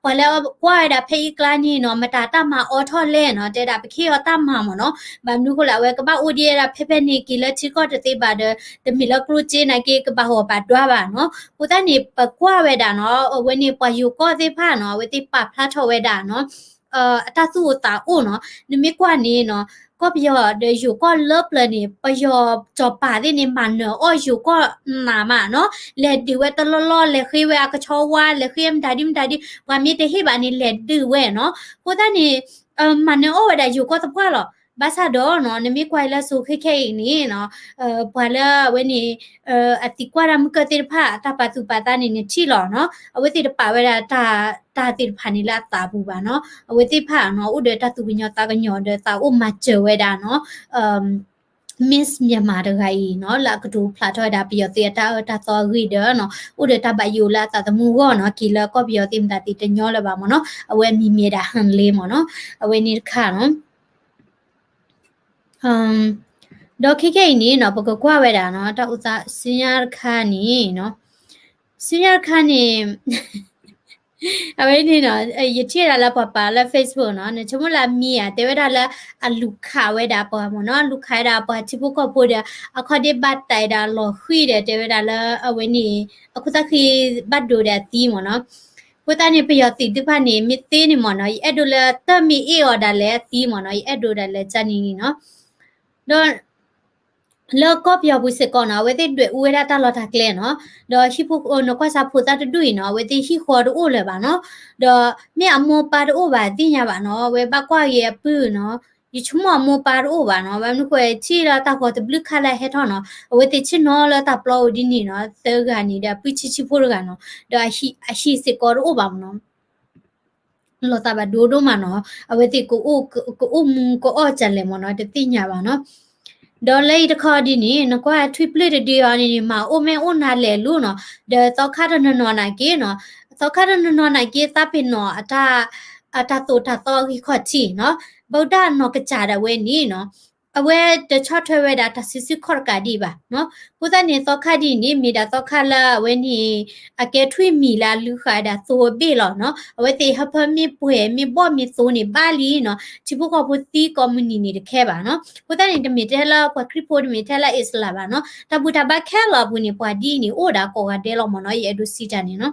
ပှၤလၢကွၢ်ဝဲဒၣ်ဖဲအံၤကျါန့ၣ်နီၤ မတၤတၢ်မၤအီထီၣ်လဲၣ်နီၤ တဲဒၣ်ပကဟ့ၣ်အီၤတၢ်မၤမ့ၢ်နီၤ ဘၣ်မနုၤဃိလဲၣ် အဝဲကဘၣ်အိၣ်ဒ်ဝဲဒၣ်ဖဲဖဲန့ၣ် က့ၤလၢထံကီၢ်တသ့ဘၣ်ဒီး တမ့ၢ်လၢကျိၣ်စ့နာ်က့ ကဘၣ်ဟီၣ်ဘၣ်ဒွါဘၣ်နီၤ အဃိသတးန့ၣ် ပကွၢ်ဝဲဒၣ်နီၤ အဝဲန့ၣ်ပှၤယိၤကီၢ်သ့ၣ်တဖၣ်နီၤ အဝဲသ့ၣ်ပာ်ဖျါထီၣ်ဝဲဒၣ်နီၤ အတၢ်သူၣ်အိၣ်သးအိၣ်နီၤ နမ့ၢ်ကွၢ်န့ၣ်နီၤ ကီၢ်ပယီၤဒီးယိၤကီၢ်လၢပျၢၤန့ၣ် ပယီၤစီၤပၤသ့ၣ်န့ၣ် မၤနၢၤအီၣ်ယိၤကီၢ်နးမးနီၤ လဲၤဒုးဝဲတလီၢ်လီၢ် လဲၤဃ့ဝဲအကဆီဝါ လဲၤဃ့မတၤဒ်မတၤဒ် ပှၤမ့ၢ်တဟ့ၣ်ဘၣ်န့ၣ် လဲၤဒုးဝဲနီၤ အဃိသတးန့ၣ် မၤနၢၤအီၣ်ဝဲဒၣ်ယိၤကီၢ်သပှၢ်လီၤ ဘၣ်ဆၣ်ဒီးနီၤ နမ့ၢ်ကွၢ်လၢစိၤခဲခဲအံၤန့ၣ်နီၤ ပှၤလၢအဝဲန့ၣ် အသံကွၢ်တၢ်မုၢ်ကၢၢ်သ့ၣ်တဖၣ် တၢ်ပာ်သူၣ်ပာ်သးန့ၣ် နထံၣ်လီၤနီၤ အဝဲသ့ၣ်တပာ်ဝဲဒၣ် တၢ်သ့ၣ်တဖၣ်န့ၣ်လၢအသးပူၤဘၣ်နီၤ အဝဲသ့ၣ်တဖၣ်နီၤ အိၣ်ဒီးတၢ်သူၣ်ကညီၤသးကညီၤဒီးသးအိၣ်မၤစၢၤဝဲဒၣ်နီၤ Miss Myanmar တဂၤအံၤနီၤ လၢအကတိၤဖျါထီၣ်ဝဲဒၣ်ပယီၤသုးအတၢ်အၢတၢ်သီအဂ့ၢ်ဒီးနီၤ အိၣ်ဒီးတၢ်ဘၣ်ယိၣ်လၢအသးသမူအဂီၢ်နီၤ က့ၤလၢကီၢ်ပယီၤသ့ၣ်မတၤသ့ၣ်တညီလၢၤဘၣ်မ့ၢ်နီၤ အဝဲအမံၤမ့ၢ်ဒၣ် Hanley မ့ၢ်နီၤ အဝဲန့ၣ်တခါနီၤ ဒီးခဲခဲအံၤန့ၣ်နီၤ ပကကွၢ်ဝဲဒၣ်နီၤ တၢ်အိၣ်သးဆူညါတခါန့ၣ်နီၤ ဆူညါတခါန့ၣ် အဝဲန့ၣ်နီၤ ယထံၣ်ဝဲဒၣ်လၢပှၤပာ်လၢ Facebook နီၤ နဆိကမိၣ်လၢအမံၤဧါ တဲဝဲဒၣ်လၢအလူၤခးဝဲဒၣ်ပှၤမ့ၢ်နီၤ လူၤခးဝဲဒၣ်ပှၤထံဖိကီၢ်ဖိဒီး အခီၣ်ဒ့ဘၣ်တၢ်ဝဲဒၣ်လီၤဃံၤဒီး တဲဝဲဒၣ်လၢအဝဲန့ၣ် အခိၣ်သၣ်ဃံဘၣ်ဒိဒီးအသံမ့ၢ်နီၤ အဃိသတးန့ၣ် ပယီၤသုးသ့ၣ်တဖၣ်န့ၣ် မ့ၢ်သ့န့ၣ်မ့ၢ်နီၤ ယအဲၣ်ဒိးလၢတၢ်မ့ၢ်အ့ၣ်အီၤဒၣ်လဲာ်အသံမ့ၢ်နီၤ ယအဲၣ်ဒိးဒၣ်လဲာ်ကန့ၣ်နီၤ ဒီး လၢကီၢ်ပယီၤပူၤစ့ၢ်ကီးနီၤ အဝဲသ့ၣ်ဒွဲၣ်အူဝဲဒၣ်တၢ်လီၢ်တၢ်ကျဲနီၤ ဒီးဟံၣ်ဖိ နကွၢ်စၢ်ဖိသၣ်တဒူၣ်အံၤနီၤ အဝဲသ့ၣ်ဟံၣ်ဃီတအိၣ်လၢၤဘၣ်နီၤ ဒီးမ့ၢ်အမိၢ်ပၢ်တအိၣ်ဘၣ်သ့ၣ်ညါဘၣ်နီၤ အဝဲဘၣ်ကွၢ်က့ၤအပုၢ်နီၤ ယဆိကမိၣ်အမိၢ်ပၢ်တအိၣ်ဘၣ်နီၤ ဘၣ်မနုၤဃိ ထံၣ်လၢတၢ်ဃီၤတဘျုးခါလၢဟဲထီၣ်နီၤ အဝဲသ့ၣ်ဆ့ၣ်နီၤလၢတၢ်ပျီအိၣ်ဒ်န့ၣ်နီၤ သၢဂၤန့ၣ်ဒီးအပုၢ်ဆံးဆံးဖိတဂၤနီၤ ဒီးအဟံၣ်စ့ၢ်ကီးတအိၣ်ဘၣ်မ့ၢ်နီၤ လီၤသးဘၣ်ဒိဒိၣ်မးနီၤ အဝဲသ့ၣ်ကအိၣ်မူကအီၣ်ကလဲာ်မ့ၢ်နီၤ တသ့ၣ်ညါဘၣ်နီၤ ဒီးလၢအံၤတခီဒ်န့ၣ် နကွၢ်ထွံၣ်ပျုၢ်တဒုအီၤန့ၣ်န့ၣ် မၤအိၣ်မ့ၢ်အိၣ်နၤလဲၣ်လိၤနီၤ ဒီးသီခါတနီၤနီၤနာ်က့နီၤ သီခါတနီၤနီၤနာ်က့ သးပ့ၤနီၣ် အတၢ်သိၣ်တၢ်သီအဂံၢ်ခီၣ်ထံးနီၤ ဘၣ်ဒၣ်နီၢ်ကစၢ်ဒၣ်ဝဲန့ၣ်နီၤ အဝဲတဆီၣ်ထွဲဝဲဒၣ်တၢ်စုဆူၣ်ခီၣ်တကးဒံးဘၣ်နီၤ. အဃိသတးန့ၣ် သီခါဒ်အံၤန့ၣ် မ့ၢ်ဒၣ်သီခါလၢအဝဲန့ၣ် အကဲထွံၣ်မံၤလၢအလုၢ်ဃာ်ဝဲဒၣ်သိအဘ့ၣ်လီၤနီၤ. အဝဲသ့ၣ်ဟၢဖၢမ့ၢ်ပှဲၤမ့ၢ်ဘီၣ်မ့ၢ်သိန့ၣ် ဘၣ်လံနီၤ, ထံဖိကီၢ်ဖိသံကိးမုၢ်နံၤန့ၣ်တခဲဘၣ်နီၤ. အဃိသတးန့ၣ် တမ့ၢ်ထဲလၢပှၤခရံာ်ဖိ တမ့ၢ်ထဲလၢအံၣ်စလၣ်ဘၣ်နီၤ. တၢ်ဘူၣ်တၢ်ဘါခဲလၢာ်အပူၤန့ၣ် ပှၤဒ်အံၤန့ၣ် အိၣ်ဒၣ်ကိးဂၤဒဲးလီၤမ့ၢ်နီၤ, ယအဲၣ်ဒိးစံးတၢ်န့ၣ်နီၤ.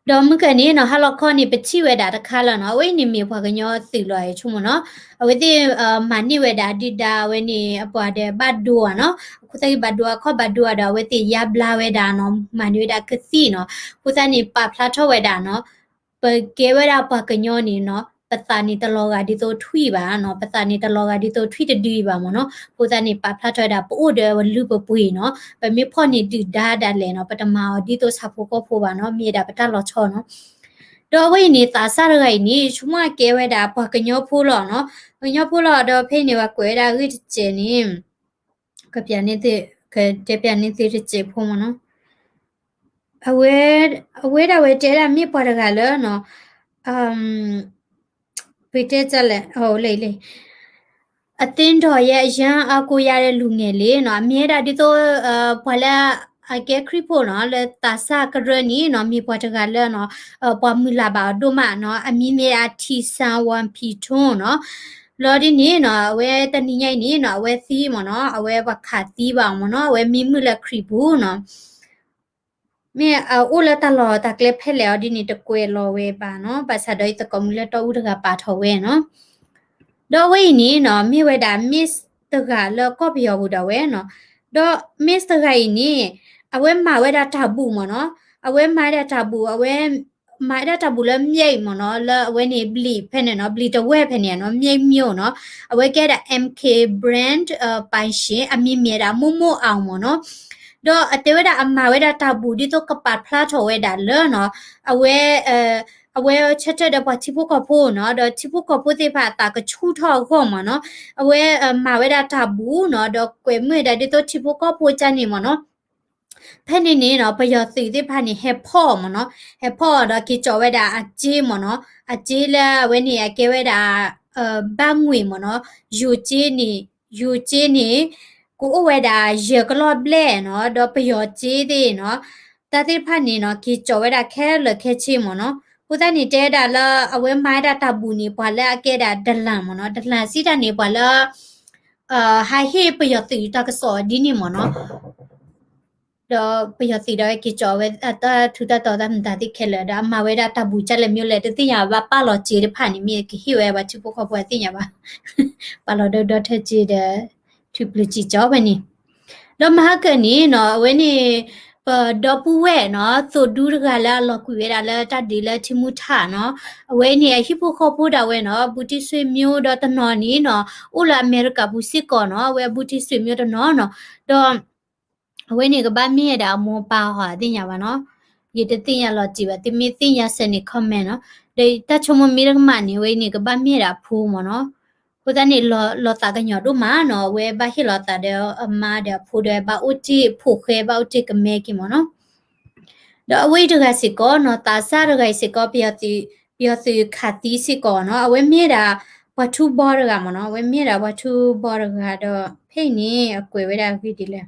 ဒီးမုၢ်ကၢၢ်န့ၣ်နီၤ ဟါလီၤခီန့ၣ် ပထံၣ်ဝဲဒၣ်တခါလၢနီၤ, အဝဲအံၤန့ၣ်မ့ၢ်ပှၤကညီသုးလီၤ ယဆိကမိၣ်နီၤ. အဝဲသ့ၣ်မၤန့ၢ်ဝဲဒၣ်ဒုၣ်ဒါဝဲန့ၣ် အပှၤဒီးဘၣ်ဒိဧါနီၤ. အဃိသတးက့ၤ ဘၣ်ဒိအခီၣ်ဘၣ်ဒိအဒီး အဝဲသ့ၣ်ယါဘျါဝဲဒၣ်နီၤ, မၤန့ၢ်ဝဲဒၣ်ကသံၣ်နီၤ. အဃိသတးန့ၣ် ပာ်ဖျါထီၣ်ဝဲဒၣ်နီၤ, ပကဲဝဲဒၣ်ပှၤကညီန့ၣ်နီၤ, ပသးန့ၣ်တလီၤဂာ်ဒ်သိးထွံၣ်ဘၣ်နီၤ, ပသးန့ၣ်တလီၤဂာ်ဒ်သိးထွံၣ်တဒုအံၤဘၣ်မ့ၢ်နီၤ. အဃိသတးန့ၣ် ပာ်ဖျါထီၣ်ဝဲဒၣ် ပအိၣ်ဒီးပလုၢ်ပပှ့ၤနီၤ, ပမ့ၢ်ဖီၣ်န့ၢ်ဒုၣ်ဒါဒၣ်လဲာ်နီၤ, ပတမၤအီၤဒ်သိးဆၣ်ဖိကီၢ်ဖိဘၣ်နီၤ, မ့ၢ်ဝဲဒၣ်ပတၢ်လီၤဆီနီၤ. ဒီးအဝဲအံၤန့ၣ် သးစၢ်တဂၤအံၤန့ၣ် ဆိကမိၣ်ကဲဝဲဒၣ်ပှၤကညီဖိလီၤနီၤ, ပှၤကညီဖိလီၤ. ဒီးဖဲအံၤန့ၣ် ပှၤကွဲးဝဲဒၣ်အဂ့ၢ်တစဲးန့ၣ် ကပျးန့ၢ်သု, ကတဲပျးန့ၢ်သုတစဲးဖိမ့ၢ်နီၤ. အဝဲ, အဝဲဒၣ်ဝဲတဲဒၣ်မ့ၢ်ပှၤတဂၤလၢနီၤ, ပတဲလဲၣ်, အသင်းတော်ရဲ့ အရန်အားကိုးရတဲ့ လူငယ်လေးနီၤ, အမ့ၢ်ဝဲဒၣ်ဒ်သိး ပှၤလၢအကဲခရံာ်ဖိနီၤ, လၢသးစၢ်ကရၢန့ၣ်နီၤ, မ့ၢ်ပှၤတဂၤလၢနီၤ, ပှၤမုၢ်လၢ်ဘၣ်အီၤဒိၣ်မးနီၤ, အမံၤမ့ၢ်ဒၣ် ထံဆန်ဝမ်ဖံးထွန်းနီၤ. ဘျီဒ်န့ၣ်နီၤ, အဝဲတနံၤညါအံၤန့ၣ်နီၤ, အဝဲသံမ့ၢ်နီၤ, အဝဲပှၤခးသံဘၣ်အီၤမ့ၢ်နီၤ, အဝဲမံမုာ်လၢခရံာ်ပူၤနီၤ. မ့ၢ်အအိၣ်လၢတၢ်လီၢ်တၢ်ကျဲဖဲလဲၣ်အီၤဒ်န့ၣ် တကွဲးလီၤဝဲဘၣ်နီၤ, ဘၣ်ဆၣ်ဒီးယသကိးမုၣ်လၢတီအူတဂၤပာ်ထီၣ်ဝဲနီၤ. ဒီးအဝဲအံၤန့ၣ်နီၤ, မ့ၢ်ဝဲဒၣ် Miss တဂၤလၢကီၢ်ပယီၤပူၤဒၣ်ဝဲနီၤ. ဒီး Miss တဂၤအံၤန့ၣ် အဝဲမၤဝဲဒၣ်တၢ်ဘူၣ်မ့ၢ်နီၤ, အဝဲမၤဝဲဒၣ်တၢ်ဘူၣ်, အဝဲ မၤဝဲဒၣ်တၢ်ဘူၣ်လၢ မျက်ရည် မ့ၢ်နီၤ, လၢအဝဲန့ၣ် ဘျံးဖဲန့ၣ်နီၤ, ဘျံးတဝဲၢ်ဖဲန့ၣ်နီၤ, မျက်ရည် မ့ၢ်နီၤ, အဝဲကဲဒၣ် MK brand ပိုင်ရှင် အမံၤမ့ၢ်ဒၣ် မိၢ်မိၢ်အောင် မ့ၢ်နီၤ. ဒီးအတဲဝဲဒၣ်အမၤဝဲဒၣ်တၢ်ဘူၣ်ဒ်သိးကပာ်ဖျါထီၣ်ဝဲဒၣ်လၢနီၤ, အဝဲ အဝဲဆၢထၢၣ်ဒီးပှၤထံဖိကီၢ်ဖိနီၤ, ဒီးထံဖိကီၢ်ဖိသ့ၣ်တဖၣ်အသးကဆူၣ်ထီၣ်အဂီၢ်မ့ၢ်နီၤ, အဝဲမၤဝဲဒၣ်တၢ်ဘူၣ်နီၤ, ဒီးကွဲးမုာ်ဒၣ်ဒ်သိးထံဖိကီၢ်ဖိကန့ၣ်မ့ၢ်နီၤ. ဖဲန့ၣ်န့ၣ်နီၤ, ပယီၤသုးသ့ၣ်တဖၣ်န့ၣ် ဟဲဖီၣ်အီၤမ့ၢ်နီၤ, ဟဲဖီၣ်အီၤဒီးက့ၤကၠီးဝဲဒၣ်အစ့မ့ၢ်နီၤ, အစ့လၢအဝဲန့ၣ် အကဲဝဲဒၣ် ဘၣ်ငွေ့ မ့ၢ်နီၤ, ယိၤစ့န့ၣ်, ယိၤစ့န့ၣ် ကအိၣ်ဝဲဒၣ်ယဲၢ်ကလီၢ်ဘျဲၣ်နီၤ, ဒီးပယီၤစ့သ့ၣ်နီၤ, တၢ်သ့ၣ်တဖၣ်န့ၣ်နီၤ က့ၤကၠီးဝဲဒၣ်ခဲလၢာ်ခဲဆ့မ့ၢ်နီၤ. အဃိသတးန့ၣ် တဲဒၣ်လၢအဝဲမၤဝဲဒၣ်တၢ်ဘူၣ်န့ၣ် ပှၤလၢအကဲဒၣ် ဒလန် မ့ၢ်နီၤ, ဒလန် စံးတၢ်န့ၣ် ပှၤလၢ ဟးဟ့ၣ်ပယီၤသုးတၢ်ကစီၣ်ဒ်န့ၣ်မ့ၢ်နီၤ. ဒီးပယီၤသုးဒီးက့ၤကၠီးဝဲ တၢ်ထူးတၢ်တီၤတၢ်မတၤသ့ၣ်ခဲလၢာ်ဒီး အမၤဝဲဒၣ်တၢ်ဘူၣ်ကၢ်လဲၣ်မ့ၢ်လဲၣ် တသ့ၣ်ညါဘၣ်, ပာ်လီၤစ့တဖၣ်န့ၣ် မ့ၢ်ကဟ့ၣ်ဝဲပှၤထံဖိကီၢ်ဖိအသ့ၣ်ညါဘၣ်, ပာ်လီၤဒီဒီထၢစ့ဒီး ထုးပျုၤစံာ်ကၠီဝဲန့ၣ်. ဒီးမဟါကၢၣ်န့ၣ်နီၤ အဝဲန့ၣ် ပဒီပုၢ်ဝဲၢ်နီၤ သိၣ်ဒူတဂၤလၢအလီၤကွံာ်ဝဲဒၣ်လၢတၢ်ဒုးလၢထံမူထၣ်နီၤ, အဝဲန့ၣ်အဟံၣ်ဖိဃီဖိဒၣ်ဝဲနီၤ ဘူးတံၢ်ဆွေမျိုးဒီးတနီၤန့ၣ်နီၤ အိၣ်လၢအမဲရကၤပူၤစ့ၢ်ကီးနီၤ, အဝဲဘူးတံၢ်ဆွေမျိုးတနီၤနီၤ, ဒီး အဝဲန့ၣ်ကဘၣ်မ့ၢ်ဝဲဒၣ်အမိၢ်အပၢ်ဟီသ့ၣ်ညါဘၣ်နီၤ, ယတသ့ၣ်ညါလီၤတံၢ်ဘၣ်, သုမ့ၢ်သ့ၣ်ညါစဲန့ၣ် comment နီၤ, ဒီးတၢ်ဆိကမိၣ်မ့ၢ်တကမၣ်န့ၣ် အဝဲန့ၣ်ကဘၣ်မ့ၢ်ဝဲဒၣ်အဖိမ့ၢ်နီၤ, အဃိသတးန့ၣ် လီၤသးကညီၤဒိၣ်မးနီၤ, အဝဲဘၣ်ဟ့ၣ်လီၤသးဒီးအမါဒီးအဖိဒီးဘၣ်အိၣ်တ့ၢ်ဖိၣ်ဃဲဘၣ်အိၣ်တ့ၢ်ကမဲက့ၤမ့ၢ်နီၤ. ဒီးအဝဲအံၤတဂၤစ့ၢ်ကီးနီၤ သးစၢ်တဂၤအံၤစ့ၢ်ကီး ပယီၤသုးခးသံစ့ၢ်ကီးနီၤ, အဝဲမ့ၢ်ဝဲဒၣ်ပှၤထူဘီတဂၤမ့ၢ်နီၤ, အဝဲမ့ၢ်ဝဲဒၣ်ပှၤထူဘီတဂၤဒီး ဖဲအံၤန့ၣ် အကွဲးဝဲဒၣ်အဂ့ၢ်ဒ်လဲၣ်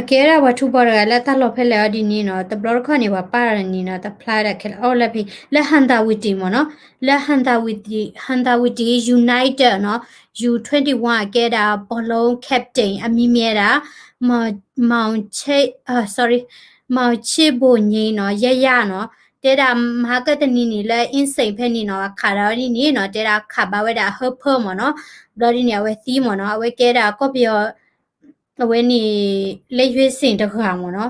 အကဲဝဲဒၣ်ပှၤထူဘီတဂၤလၢတၢ်လီၢ်ဖဲလဲၣ်အီၤဒ်န့ၣ်နီၤ, တဘျီတခီၣ်န့ၣ် ပှၤပာ်လီၤန့ၣ်နီၤ တဖျါဝဲဒၣ်ခဲလၢာ် အီၣ်လၢဖဲ လၢ ဟံသးဝံၤတံၢ်မ့ၢ်နီၤ, လၢ ဟံသးဝံၤတံၢ် United နီၤ, U twenty-one အကဲဒၣ် ဘောလုံး captain အမံၤမ့ၢ်ဝဲဒၣ် မောင်ချစ်, မောင်ချစ်ဘိုငိမ်းနီၤ, ယဲယဲနီၤ, တဲဒၣ်မဟါကၢၣ်တနံၤန့ၣ်လၢ အင်းစိန် ဖဲန့ၣ်နီၤ အခးဒီးဒ်န့ၣ်နီၤ, တဲဒၣ်ခးဘၣ်ဝဲဒၣ်အဟၢဖၢမ့ၢ်နီၤ, ဘျီဒ်န့ၣ် အဝဲသံမ့ၢ်နီၤ, အဝဲကဲဒၣ်ကီၢ်ပယီၤ အဝဲန့ၣ် လက်ရွေးစင် တဂၤမ့ၢ်နီၤ,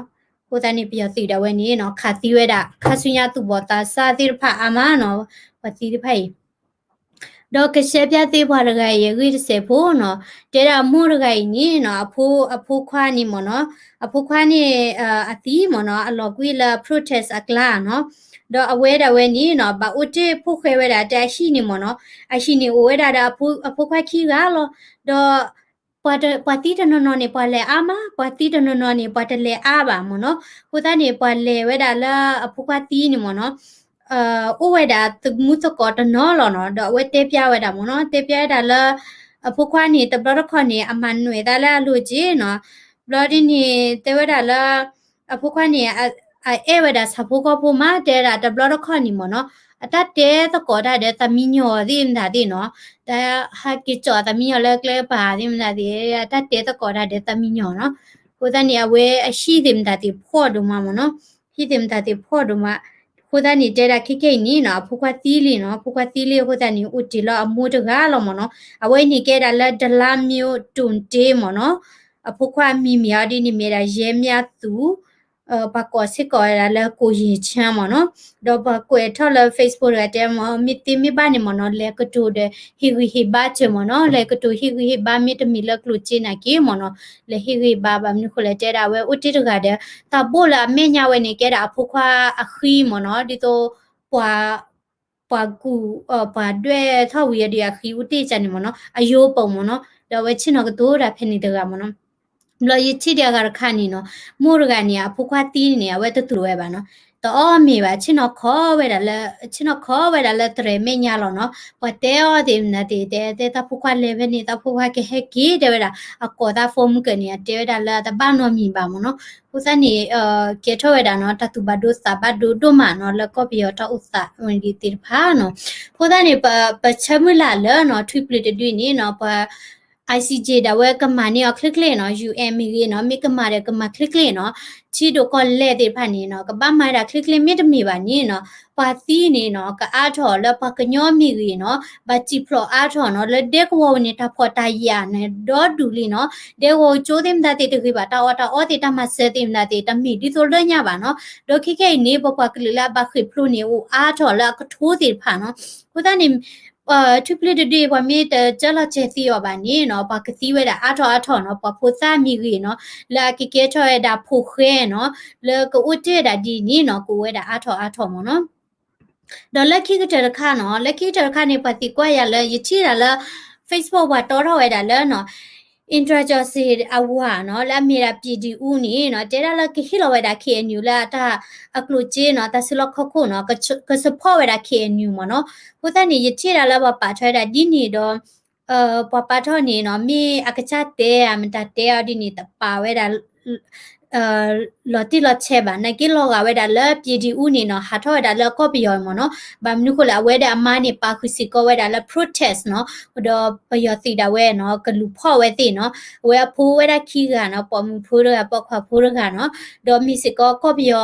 အဃိသတးန့ၣ် ပယီၤသုးဒၣ်ဝဲန့ၣ်နီၤ ခးသံဝဲဒၣ် ခါဆူညါသူၣ်ဘီၣ်သးစၢ်သ့ၣ်တဖၣ်အါမးနီၤ, ပှၤသံသ့ၣ်တဖၣ်အံၤ, ဒီးကရှဲပၠးသ့ပှၤတဂၤအံၤအဂ့ၢ်တစဲးဖိနီၤ, တဲဒၣ်အမိၢ်တဂၤအံၤန့ၣ်နီၤ အဖိခွါန့ၣ်မ့ၢ်နီၤ, အဖိခွါန့ၣ် အသံမ့ၢ်နီၤ အလီၤကွံာ်လၢ protest အကျါနီၤ, ဒီးအဝဲဒၣ်ဝဲန့ၣ်နီၤ ဘၣ်အိၣ်တ့ၢ်ဖိၣ်ဃဲဝဲဒၣ်တၢ်အဟံၣ်န့ၣ်မ့ၢ်နီၤ, အဟံၣ်န့ၣ်အိၣ်ဝဲဒၣ်ဒီးအဖိခွါခံဂၤလီၤ, ဒီး ပှၤသံတနီၤနီၤန့ၣ် ပှၤလဲၤအါမး, ပှၤသံတနီၤနီၤန့ၣ် ပှၤတလဲၤအါဘၣ်မ့ၢ်နီၤ, အဃိသတးန့ၣ် ပှၤလဲၤဝဲဒၣ်လၢအဖိခွါသံန့ၣ်မ့ၢ်နီၤ, အိၣ်ဝဲဒၣ်သမူသကိးတနီၤလီၤနီၤ, ဒီးအဝဲတဲဖျါဝဲဒၣ်မ့ၢ်နီၤ, တဲဖျါဝဲဒၣ်လၢ အဖိခွါန့ၣ် တဘျီတခီၣ်န့ၣ် အမၤနၢၤသးလၢအလိၤက့နီၤ, ဘျီဒ်န့ၣ် တဲဝဲဒၣ်လၢ အဖိခွါန့ၣ် အအဲၣ်ဝဲဒၣ်ဆၣ်ဖိကီၢ်ဖိမး တဲဒၣ်တဘျီတခီၣ်န့ၣ်မ့ၢ်နီၤ, အတၢ်တဲသကိးတၢ်ဒီးသးမံညီၤသ့ၣ်မတၤသ့ၣ်နီၤ, တၢ်ဟးက့ၤကၠီၣ်သးမံညီၤလၢကျဲကပၤသ့ၣ်မတၤသ့ၣ်, အတၢ်တဲသကိးတၢ်ဒီးသးမံညီၤနီၤ, အဃိသတးန့ၣ် အဝဲအဟံၣ်သ့ၣ်မတၤသ့ၣ်ဖှီၣ်ဒိၣ်မးမ့ၢ်နီၤ, ဟံၣ်သ့ၣ်မတၤသ့ၣ်ဖှီၣ်ဒိၣ်မး, အဃိသတးန့ၣ် တဲဒၣ်ခဲကဲအံၤန့ၣ်နီၤ အဖိခွါသံလံနီၤ, အဖိခွါသံလံအဃိသတးန့ၣ် အိၣ်တ့ၢ်လၢအမိၢ်တဂၤလီၤမ့ၢ်နီၤ, အဝဲအံၤန့ၣ်ကဲဒၣ်လၢ ဒလါမၠိၣ်တူၣ်တ့မ့ၢ်နီၤ, အဖိခွါအမံၤမ့ၢ်အီၤဒ်န့ၣ် မ့ၢ်ဒၣ် ယဲမၠးသူး ပှၤကိးစ့ၢ်ကီးဝဲဒၣ်လၢ ကိၣ်ယံၤဆၠၣ် မ့ၢ်နီၤ, ဒီးပှၤကွဲးထီၣ်လၢ Facebook တဂၤတဲမ့ၢ် မ့ၢ်သ့မ့ၢ်ဘၣ်န့ၣ်မ့ၢ်နီၤ လဲၤကတိၤဒီးဟ့ၣ်ဂံၢ်ဟ့ၣ်ဘါစၢၤမ့ၢ်နီၤ, လဲၤကတိၤဟ့ၣ်ဂံၢ်ဟ့ၣ်ဘါ မ့တမ့ၢ်လၢကျိၣ်စ့နာ်က့မ့ၢ်နီၤ, လဲၤဟ့ၣ်ဂံၢ်ဟ့ၣ်ဘါ ဘၣ်မနုၤဃိလဲၣ် တဲဒၣ်အဝဲအိၣ်တ့ၢ်တဂၤဒီး တၢ်ဘိၣ်လၢအမဲာ်ညါဝဲန့ၣ် ကဲဒၣ်အဖိခွါအဃံမ့ၢ်နီၤ, ဒ်သိး ပှၤ ပှၤကူၣ် ပှၤဒွဲၣ်ထီၣ်ဝံၤအီၤဒီးအဃံအိၣ်တ့ၢ်ကန့ၣ်မ့ၢ်နီၤ, အယိပူၤမ့ၢ်နီၤ, ဒီးအဝဲဆ့ၣ်နီၤကတိၤတၢ်ဖဲန့ၣ်တဂၤမ့ၢ်နီၤ, ဘျီယထံၣ်ဒံးအဂၤတခါန့ၣ်နီၤ, မိၢ်တဂၤန့ၣ် အဖိခွါသံန့ၣ် အဝဲတတူၢ်ဝဲဘၣ်နီၤ, တအီၣ်မ့ၤဘၣ် ဆ့ၣ်နီၤခိးဝဲဒၣ်လၢ ဆ့ၣ်နီၤခိးဝဲဒၣ်လၢတြဲၤမဲာ်ညါလီၤနီၤ, ပှၤတဲအီၤသ့ၣ်မနုၤသ့ၣ် တဲ တဲတၢ်ဖိခွါလဲၤဖဲန့ၣ် တၢ်ဖိခွါကဟဲက့ၤ တဲဝဲဒၣ် အကိးသးဖိမုၢ်ကၢၢ်န့ၣ် အတဲဝဲဒၣ်လၢအတဘၣ်နီတမံၤဘၣ်မ့ၢ်နီၤ, အဃိသတးန့ၣ် ကဲထီၣ်ဝဲဒၣ်နီၤ တၢ်သူၣ်ဘၣ်ဒိသးဘၣ်ဒိဒိၣ်မးနီၤ လၢကီၢ်ပယီၤတၢ်အိၣ်သးဝဲဒၣ်သ့ၣ်တဖၣ်နီၤ, အဃိသတးန့ၣ် ပဆၢမုၢ်လၢ်လၢနီၤ ထွံၣ်ပျုၢ်တဒုအံၤန့ၣ်နီၤ ပှၤ ICJ ဒၣ်ဝဲကမၤန့ၢ်အီၤချ့ချ့နီၤ, UN မ့ၢ်ဂ့ၤနီၤ မ့ၢ်ကမၤဒီးကမၤချ့ချ့နီၤ, ထံဒိၣ်ကီၢ်လဲၢ်သ့ၣ်တဖၣ်န့ၣ်နီၤ ကဘၣ်မၤဒၣ်ချ့ချ့ မ့တမ့ၢ်ဘၣ်န့ၣ်နီၤ ပှၤသံန့ၣ်နီၤ ကအါထီၣ်လၢပှၤကညီမ့ၢ်ဂ့ၤနီၤ ဘၣ်စံၣ်ဖျိးအါထီၣ်နီၤ လၢဒဲကဝီၤဝဲန့ၣ် တၢ်ဖှီၣ်တၢ်ယာ်န့ၣ် ဒီဒူၣ်လံနီၤ, ဒဲကဝီၤကၠိသ့ၣ်မတၤသ့ၣ်တဂ့ၤဘၣ် တၢ်အီၣ်တၢ်အီသ့ၣ် တၢ်မၤစၢၤသ့ၣ်မတၤသ့ၣ် တမ့ၢ်ဒ်သိးလၢညါဘၣ်နီၤ, ဒီးခဲကဲအံၤန့ၣ် ပပှၤကလုာ်လၢအဘၣ်ဃ့ၢ်ဖျိးန့ၣ်အိၣ်အါထီၣ်လၢအကထိသ့ၣ်တဖၣ်နီၤ, အဃိသတးန့ၣ် ထွံၣ်ပျုၢ်တဒုအံၤ ပှၤမ့ၢ်တကၢလီၤစဲၤသံအီၤဘၣ်န့ၣ်နီၤ ပှၤကသံဝဲဒၣ်အါထီၣ်အါထီၣ်နီၤ ပှၤဖိသၣ်မ့ၢ်ဂ့ၤနီၤ လၢအကကဲထီၣ်ဝဲဒၣ်ဖိဃဲနီၤ လၢကအိၣ်တ့ၢ်ဒၣ်ဒ်န့ၣ်နီၤ ကအိၣ်ဝဲဒၣ်အါထီၣ်အါထီၣ်မ့ၢ်နီၤ, ဒီးလၢခံကတၢၢ်တခါနီၤ လၢခံကတၢၢ်တခါန့ၣ် ပှၤသံကွၢ်ယၤလၢ ယထံၣ်ဒၣ်လၢ Facebook ပှၤတီထီၣ်ဝဲဒၣ်လၢနီၤ အ့ၣ်တြၤကၠီၣ်စ့ၣ်အဝၤနီၤ လၢအမ့ၢ်ဒၣ်ပျံၤဒံးအူန့ၣ်နီၤ တဲဒၣ်လၢကဟ့ၣ်လီၤဝဲဒၣ် KNU လၢတၢ်အကျိၣ်စ့နီၤ တၢ်စုလီၢ်ခီၣ်ခိၣ်နီၤ က support ဝဲဒၣ် KNU မ့ၢ်နီၤ, အဃိသတးန့ၣ် ယထံၣ်ဒၣ်လၢပှၤပာ်ထီၣ်ဝဲဒၣ်ဒ်န့ၣ်ဒီး ပှၤပာ်ထီၣ်န့ၣ်နီၤ မ့ၢ်အကစၢ်တဲဧါ မတၤတဲအီၤဒ်န့ၣ် တပာ်ဝဲဒၣ် လီၤတံၢ်လီၤဆဲးဘၣ် နာ်က့လီၤဂာ်ဝဲဒၣ်လၢပျံၤဒံးအူန့ၣ်နီၤ ဟးထီၣ်ဝဲဒၣ်လၢကီၢ်ပယီၤမ့ၢ်နီၤ, ဘၣ်မနုၤဃိလဲၣ် အဝဲဒၣ်အမါန့ၣ် ပာ်ဃုာ်စ့ၢ်ကီးဝဲဒၣ်လၢ protest နီၤ, ဒီးပယီၤသုးဒၣ်ဝဲနီၤ ကလူၤဖီၣ်ဝဲသ့ၣ်နီၤ, အဝဲအဖိဝဲဒၣ်ခံဂၤနီၤ ပိာ်မုၣ်ဖိတဂၤ ပိာ်ခွါဖိတဂၤနီၤ, ဒီးမ့ၢ်စ့ၢ်ကီးကီၢ်ပယီၤ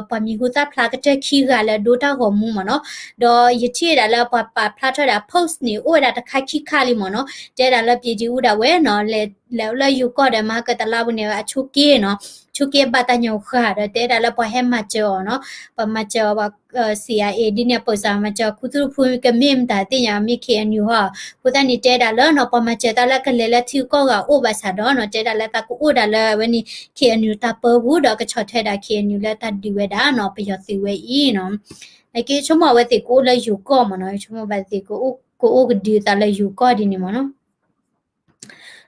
ပှၤမံၤဟူသၣ်ဖျါကတၢၢ်ခံဂၤလၢဒိတၢ်ဂီၤမူမ့ၢ်နီၤ, ဒီးယထံၣ်ဝဲဒၣ်လၢပှၤပာ်ဖျါထီၣ်ဝဲဒၣ် post န့ၣ် အိၣ်ဝဲဒၣ်တခါခံခါလံမ့ၢ်နီၤ, တဲဒၣ်လၢပျံၤဒံးအူဒၣ်ဝဲနီၤ လဲၤလၢယိၤကီၢ်ဒီးမၤကတလါပူၤန့ၣ် အဆိးက့နီၤ, ဆိးက့ဘၣ်တၢ်ညိးဃာ်ဒီး တဲဒၣ်လၢပှၤဟဲမၤစၢၤအီၤနီၤ, ပှၤမၤစၢၤအီၤ ပှၤ CIA ဒ်န့ၣ် ပၢၢ်စၢၤမၤစၢၤခူသူၣ်တဖုကမ့ၢ်မတၤသ့ၣ်ညါ မ့ၢ် KNU ဟီ, အဃိသတးန့ၣ်တဲဒၣ်လၢနီၤ ပှၤမၤစၢၤတၢ်လၢကလဲၤလၢထံဂုၤကီၢ်ဂၤအိၣ်ဘၣ်ဆၣ်ဒီးနီၤ တဲဒၣ်လၢသးကအိၣ်ဒၣ်လၢအဝဲန့ၣ် KNU တၢ်ပၢပူၤဒီးကဆီၣ်ထွဲဒၣ် KNU လၢတၢ်ဒုးဝဲဒၣ်နီၤ ပယီၤသုးဝဲအံၤနီၤ, နာ်က့ဆိကမိၣ်အဝဲသ့ၣ်ကအိၣ်လၢယိၤကီၢ်မ့ၢ်နီၤ, ဆိကမိၣ်ဘၣ်သ့ၣ် ကအိၣ်ကဒုးအသးလၢယိၤကီၢ်ဒ်န့ၣ်မ့ၢ်နီၤ.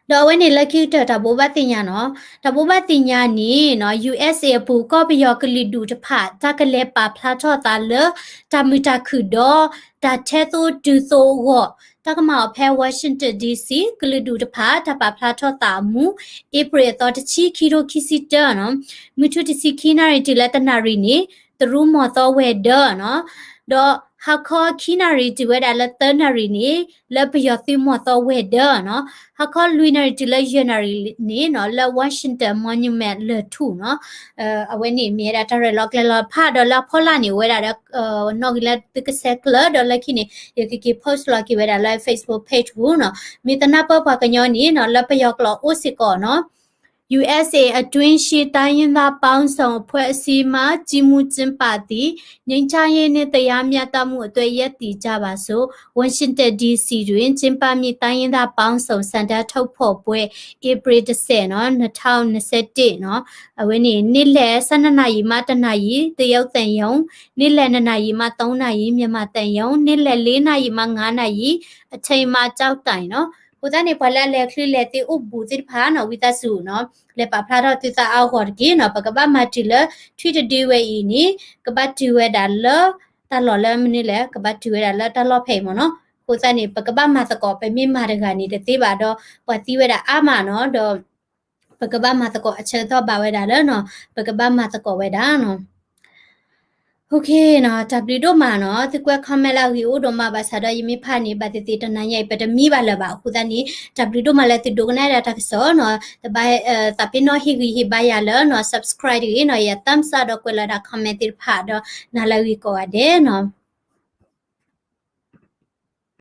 ဒီးအဝဲန့ၣ်လၢခံကတၢၢ်တၢ်ဘိးဘၣ်သ့ၣ်ညါနီၤ, တၢ်ဘိးဘၣ်သ့ၣ်ညါန့ၣ်နီၤ USA အပူၤကီၢ်ပယီၤကလုာ်ဒူၣ်တဖၣ် တၢ်ကလဲၤပာ်ဖျါထီၣ်သးလၢ တၢ်မုာ်တၢ်ခုၣ်ဒီး တၢ်ထဲသိးတုၤသိးအဂီၢ် တၢ်ကမၤအီၤဖဲ Washington DC ကလုာ်ဒူၣ်တဖၣ် တၢ်ပာ်ဖျါထီၣ်သးအမူး April အသီတဆံ ခံထိခံဆံတၢနီၤ, မုၢ်ထူၣ်တဆံခံနၣ်ရံၣ်တုၤလၢတနၣ်ရံၣ်န့ၣ် တရူးမီၤသီဝဲၤဒၢးနီၤ, ဒီးဟါခီခံနၣ်ရံၣ်တုၤဝဲဒၣ်လၢသၢနၣ်ရံၣ်န့ၣ် လၢပယီၤသုးမီၤသီဝဲၤဒၢးနီၤ, ဟါခီလွံၢ်နၣ်ရံၣ်တုၤလၢယဲၢ်နၣ်ရံၣ်န့ၣ်နီၤ လၢ Washington Monument လၢၢ်ထူၣ်နီၤ, အဝဲန့ၣ်မ့ၢ်ဝဲဒၣ်တၢ်ရဲၣ်လီၤကျဲၤလီၤတဖၣ်ဒီးလၢအဖီလာ်န့ၣ် အိၣ်ဝဲဒၣ်ဒီး နီၣ်ဂံၢ်လၢသုကဆဲးကျၢၤဒီးလၢခံန့ၣ် ယကက့ၤ post လီၤက့ၤဝဲဒၣ်လၢ Facebook page ပူၤနီၤ, မ့ၢ်သနၢ်ပၢၢ်ပှၤကညီန့ၣ်နီၤ လၢပယီၤကျိာ်အိၣ်စ့ၢ်ကီးနီၤ USA အတွင်းရှိတိုင်းရင်းသားပေါင်းစုံအဖွဲ့အစည်းမှ ကြီးမှူးကျင်းပသည် ငြိမ်းချမ်းရေးနှင့် တရားမျှတမှုအတွက် ရပ်တည်ကြပါစို့ ဝါရှင်တန် ဒီစီ တွင် ကျင်းပမည့် တိုင်းရင်းသားပေါင်းစုံ ဆန္ဒထုတ်ဖော်ပွဲ ဧပြီ တစ်ဆယ် နော် နှစ်ထောင့်နှစ်ဆယ့်တစ် နော် အဝဲန့ၣ် နေ့လယ် ဆယ့်နှစ်နာရီမှ တစ်နာရီ တရုတ်သံရုံး နေ့လယ် နှစ်နာရီမှ သုံးနာရီ မြန်မာသံရုံး နေ့လယ် လေးနာရီမှ ငါးနာရီ အထိမ်းအမှတ် ကျောက်တိုင် နော် အဃိသတးန့ၣ် ပှၤလၢအလဲၤချုးလဲၤသ့အိၣ်ဘူးသ့ၣ်တဖၣ်နီၤ ဝံသးစူၤနီၤ လဲၤပာ်ဖျါထီၣ်သုသးအဂီၢ်တက့ၢ်နီၤ ပကဘၣ်မၤတုၤလၢ ထွံၣ်တဒုဝဲအံၤန့ၣ် ကဘၣ်တုၤဝဲဒၣ်လၢ တၢ်လီၢ်လၢမနုၤလဲၣ် ကဘၣ်တုၤဝဲဒၣ်လၢတၢ်လီၢ်ဖဲအံၤမ့ၢ်နီၤ. အဃိသတးန့ၣ် ပကဘၣ်မၤသကိး ပမ့ၢ်မၤတဂၤန့ၣ်တသ့ဘၣ်ဒီး ပှၤသံဝဲဒၣ်အါမးနီၤ ဒီး ပကဘၣ်မၤသကိးအဆၢကတီၢ်ဘၣ်ဝဲဒၣ်လၢနီၤ ပကဘၣ်မၤသကိးဝဲဒၣ်နီၤ. ဟူခ့နီၤ တၢ်ဘျုးဒိၣ်မးနီၤ သုကွဲး comment လၢအဂ့ၢ်အိၣ်ဒိၣ်မးဘၣ်ဆၣ်ဒီး ယမ့ၢ်ဖးန့ၣ် ဘၣ်သ့ၣ်သ့ၣ်တနၤညါအံၤ ပတမံဘၣ်လၢၤဘၣ်. အဃိသတးန့ၣ် တၢ်ဘျုးဒိၣ်မးလၢသုဒိကနၣ်ဒၣ်တၢ်ကစီၣ်နီၤ တဘၣ် သးပ့ၤနီၣ်ဟ့ၣ်ဂံၢ်ဟ့ၣ်ဘါယၤလၢနီၤ subscribe တဂ့ၤနီၤ ယ thumbs up ဒီးကွဲးလီၤဒၣ် comment သ့ၣ်တဖၣ်ဒီး နၤလၢအဂ့ၤကိးဂၤဒဲးနီၤ.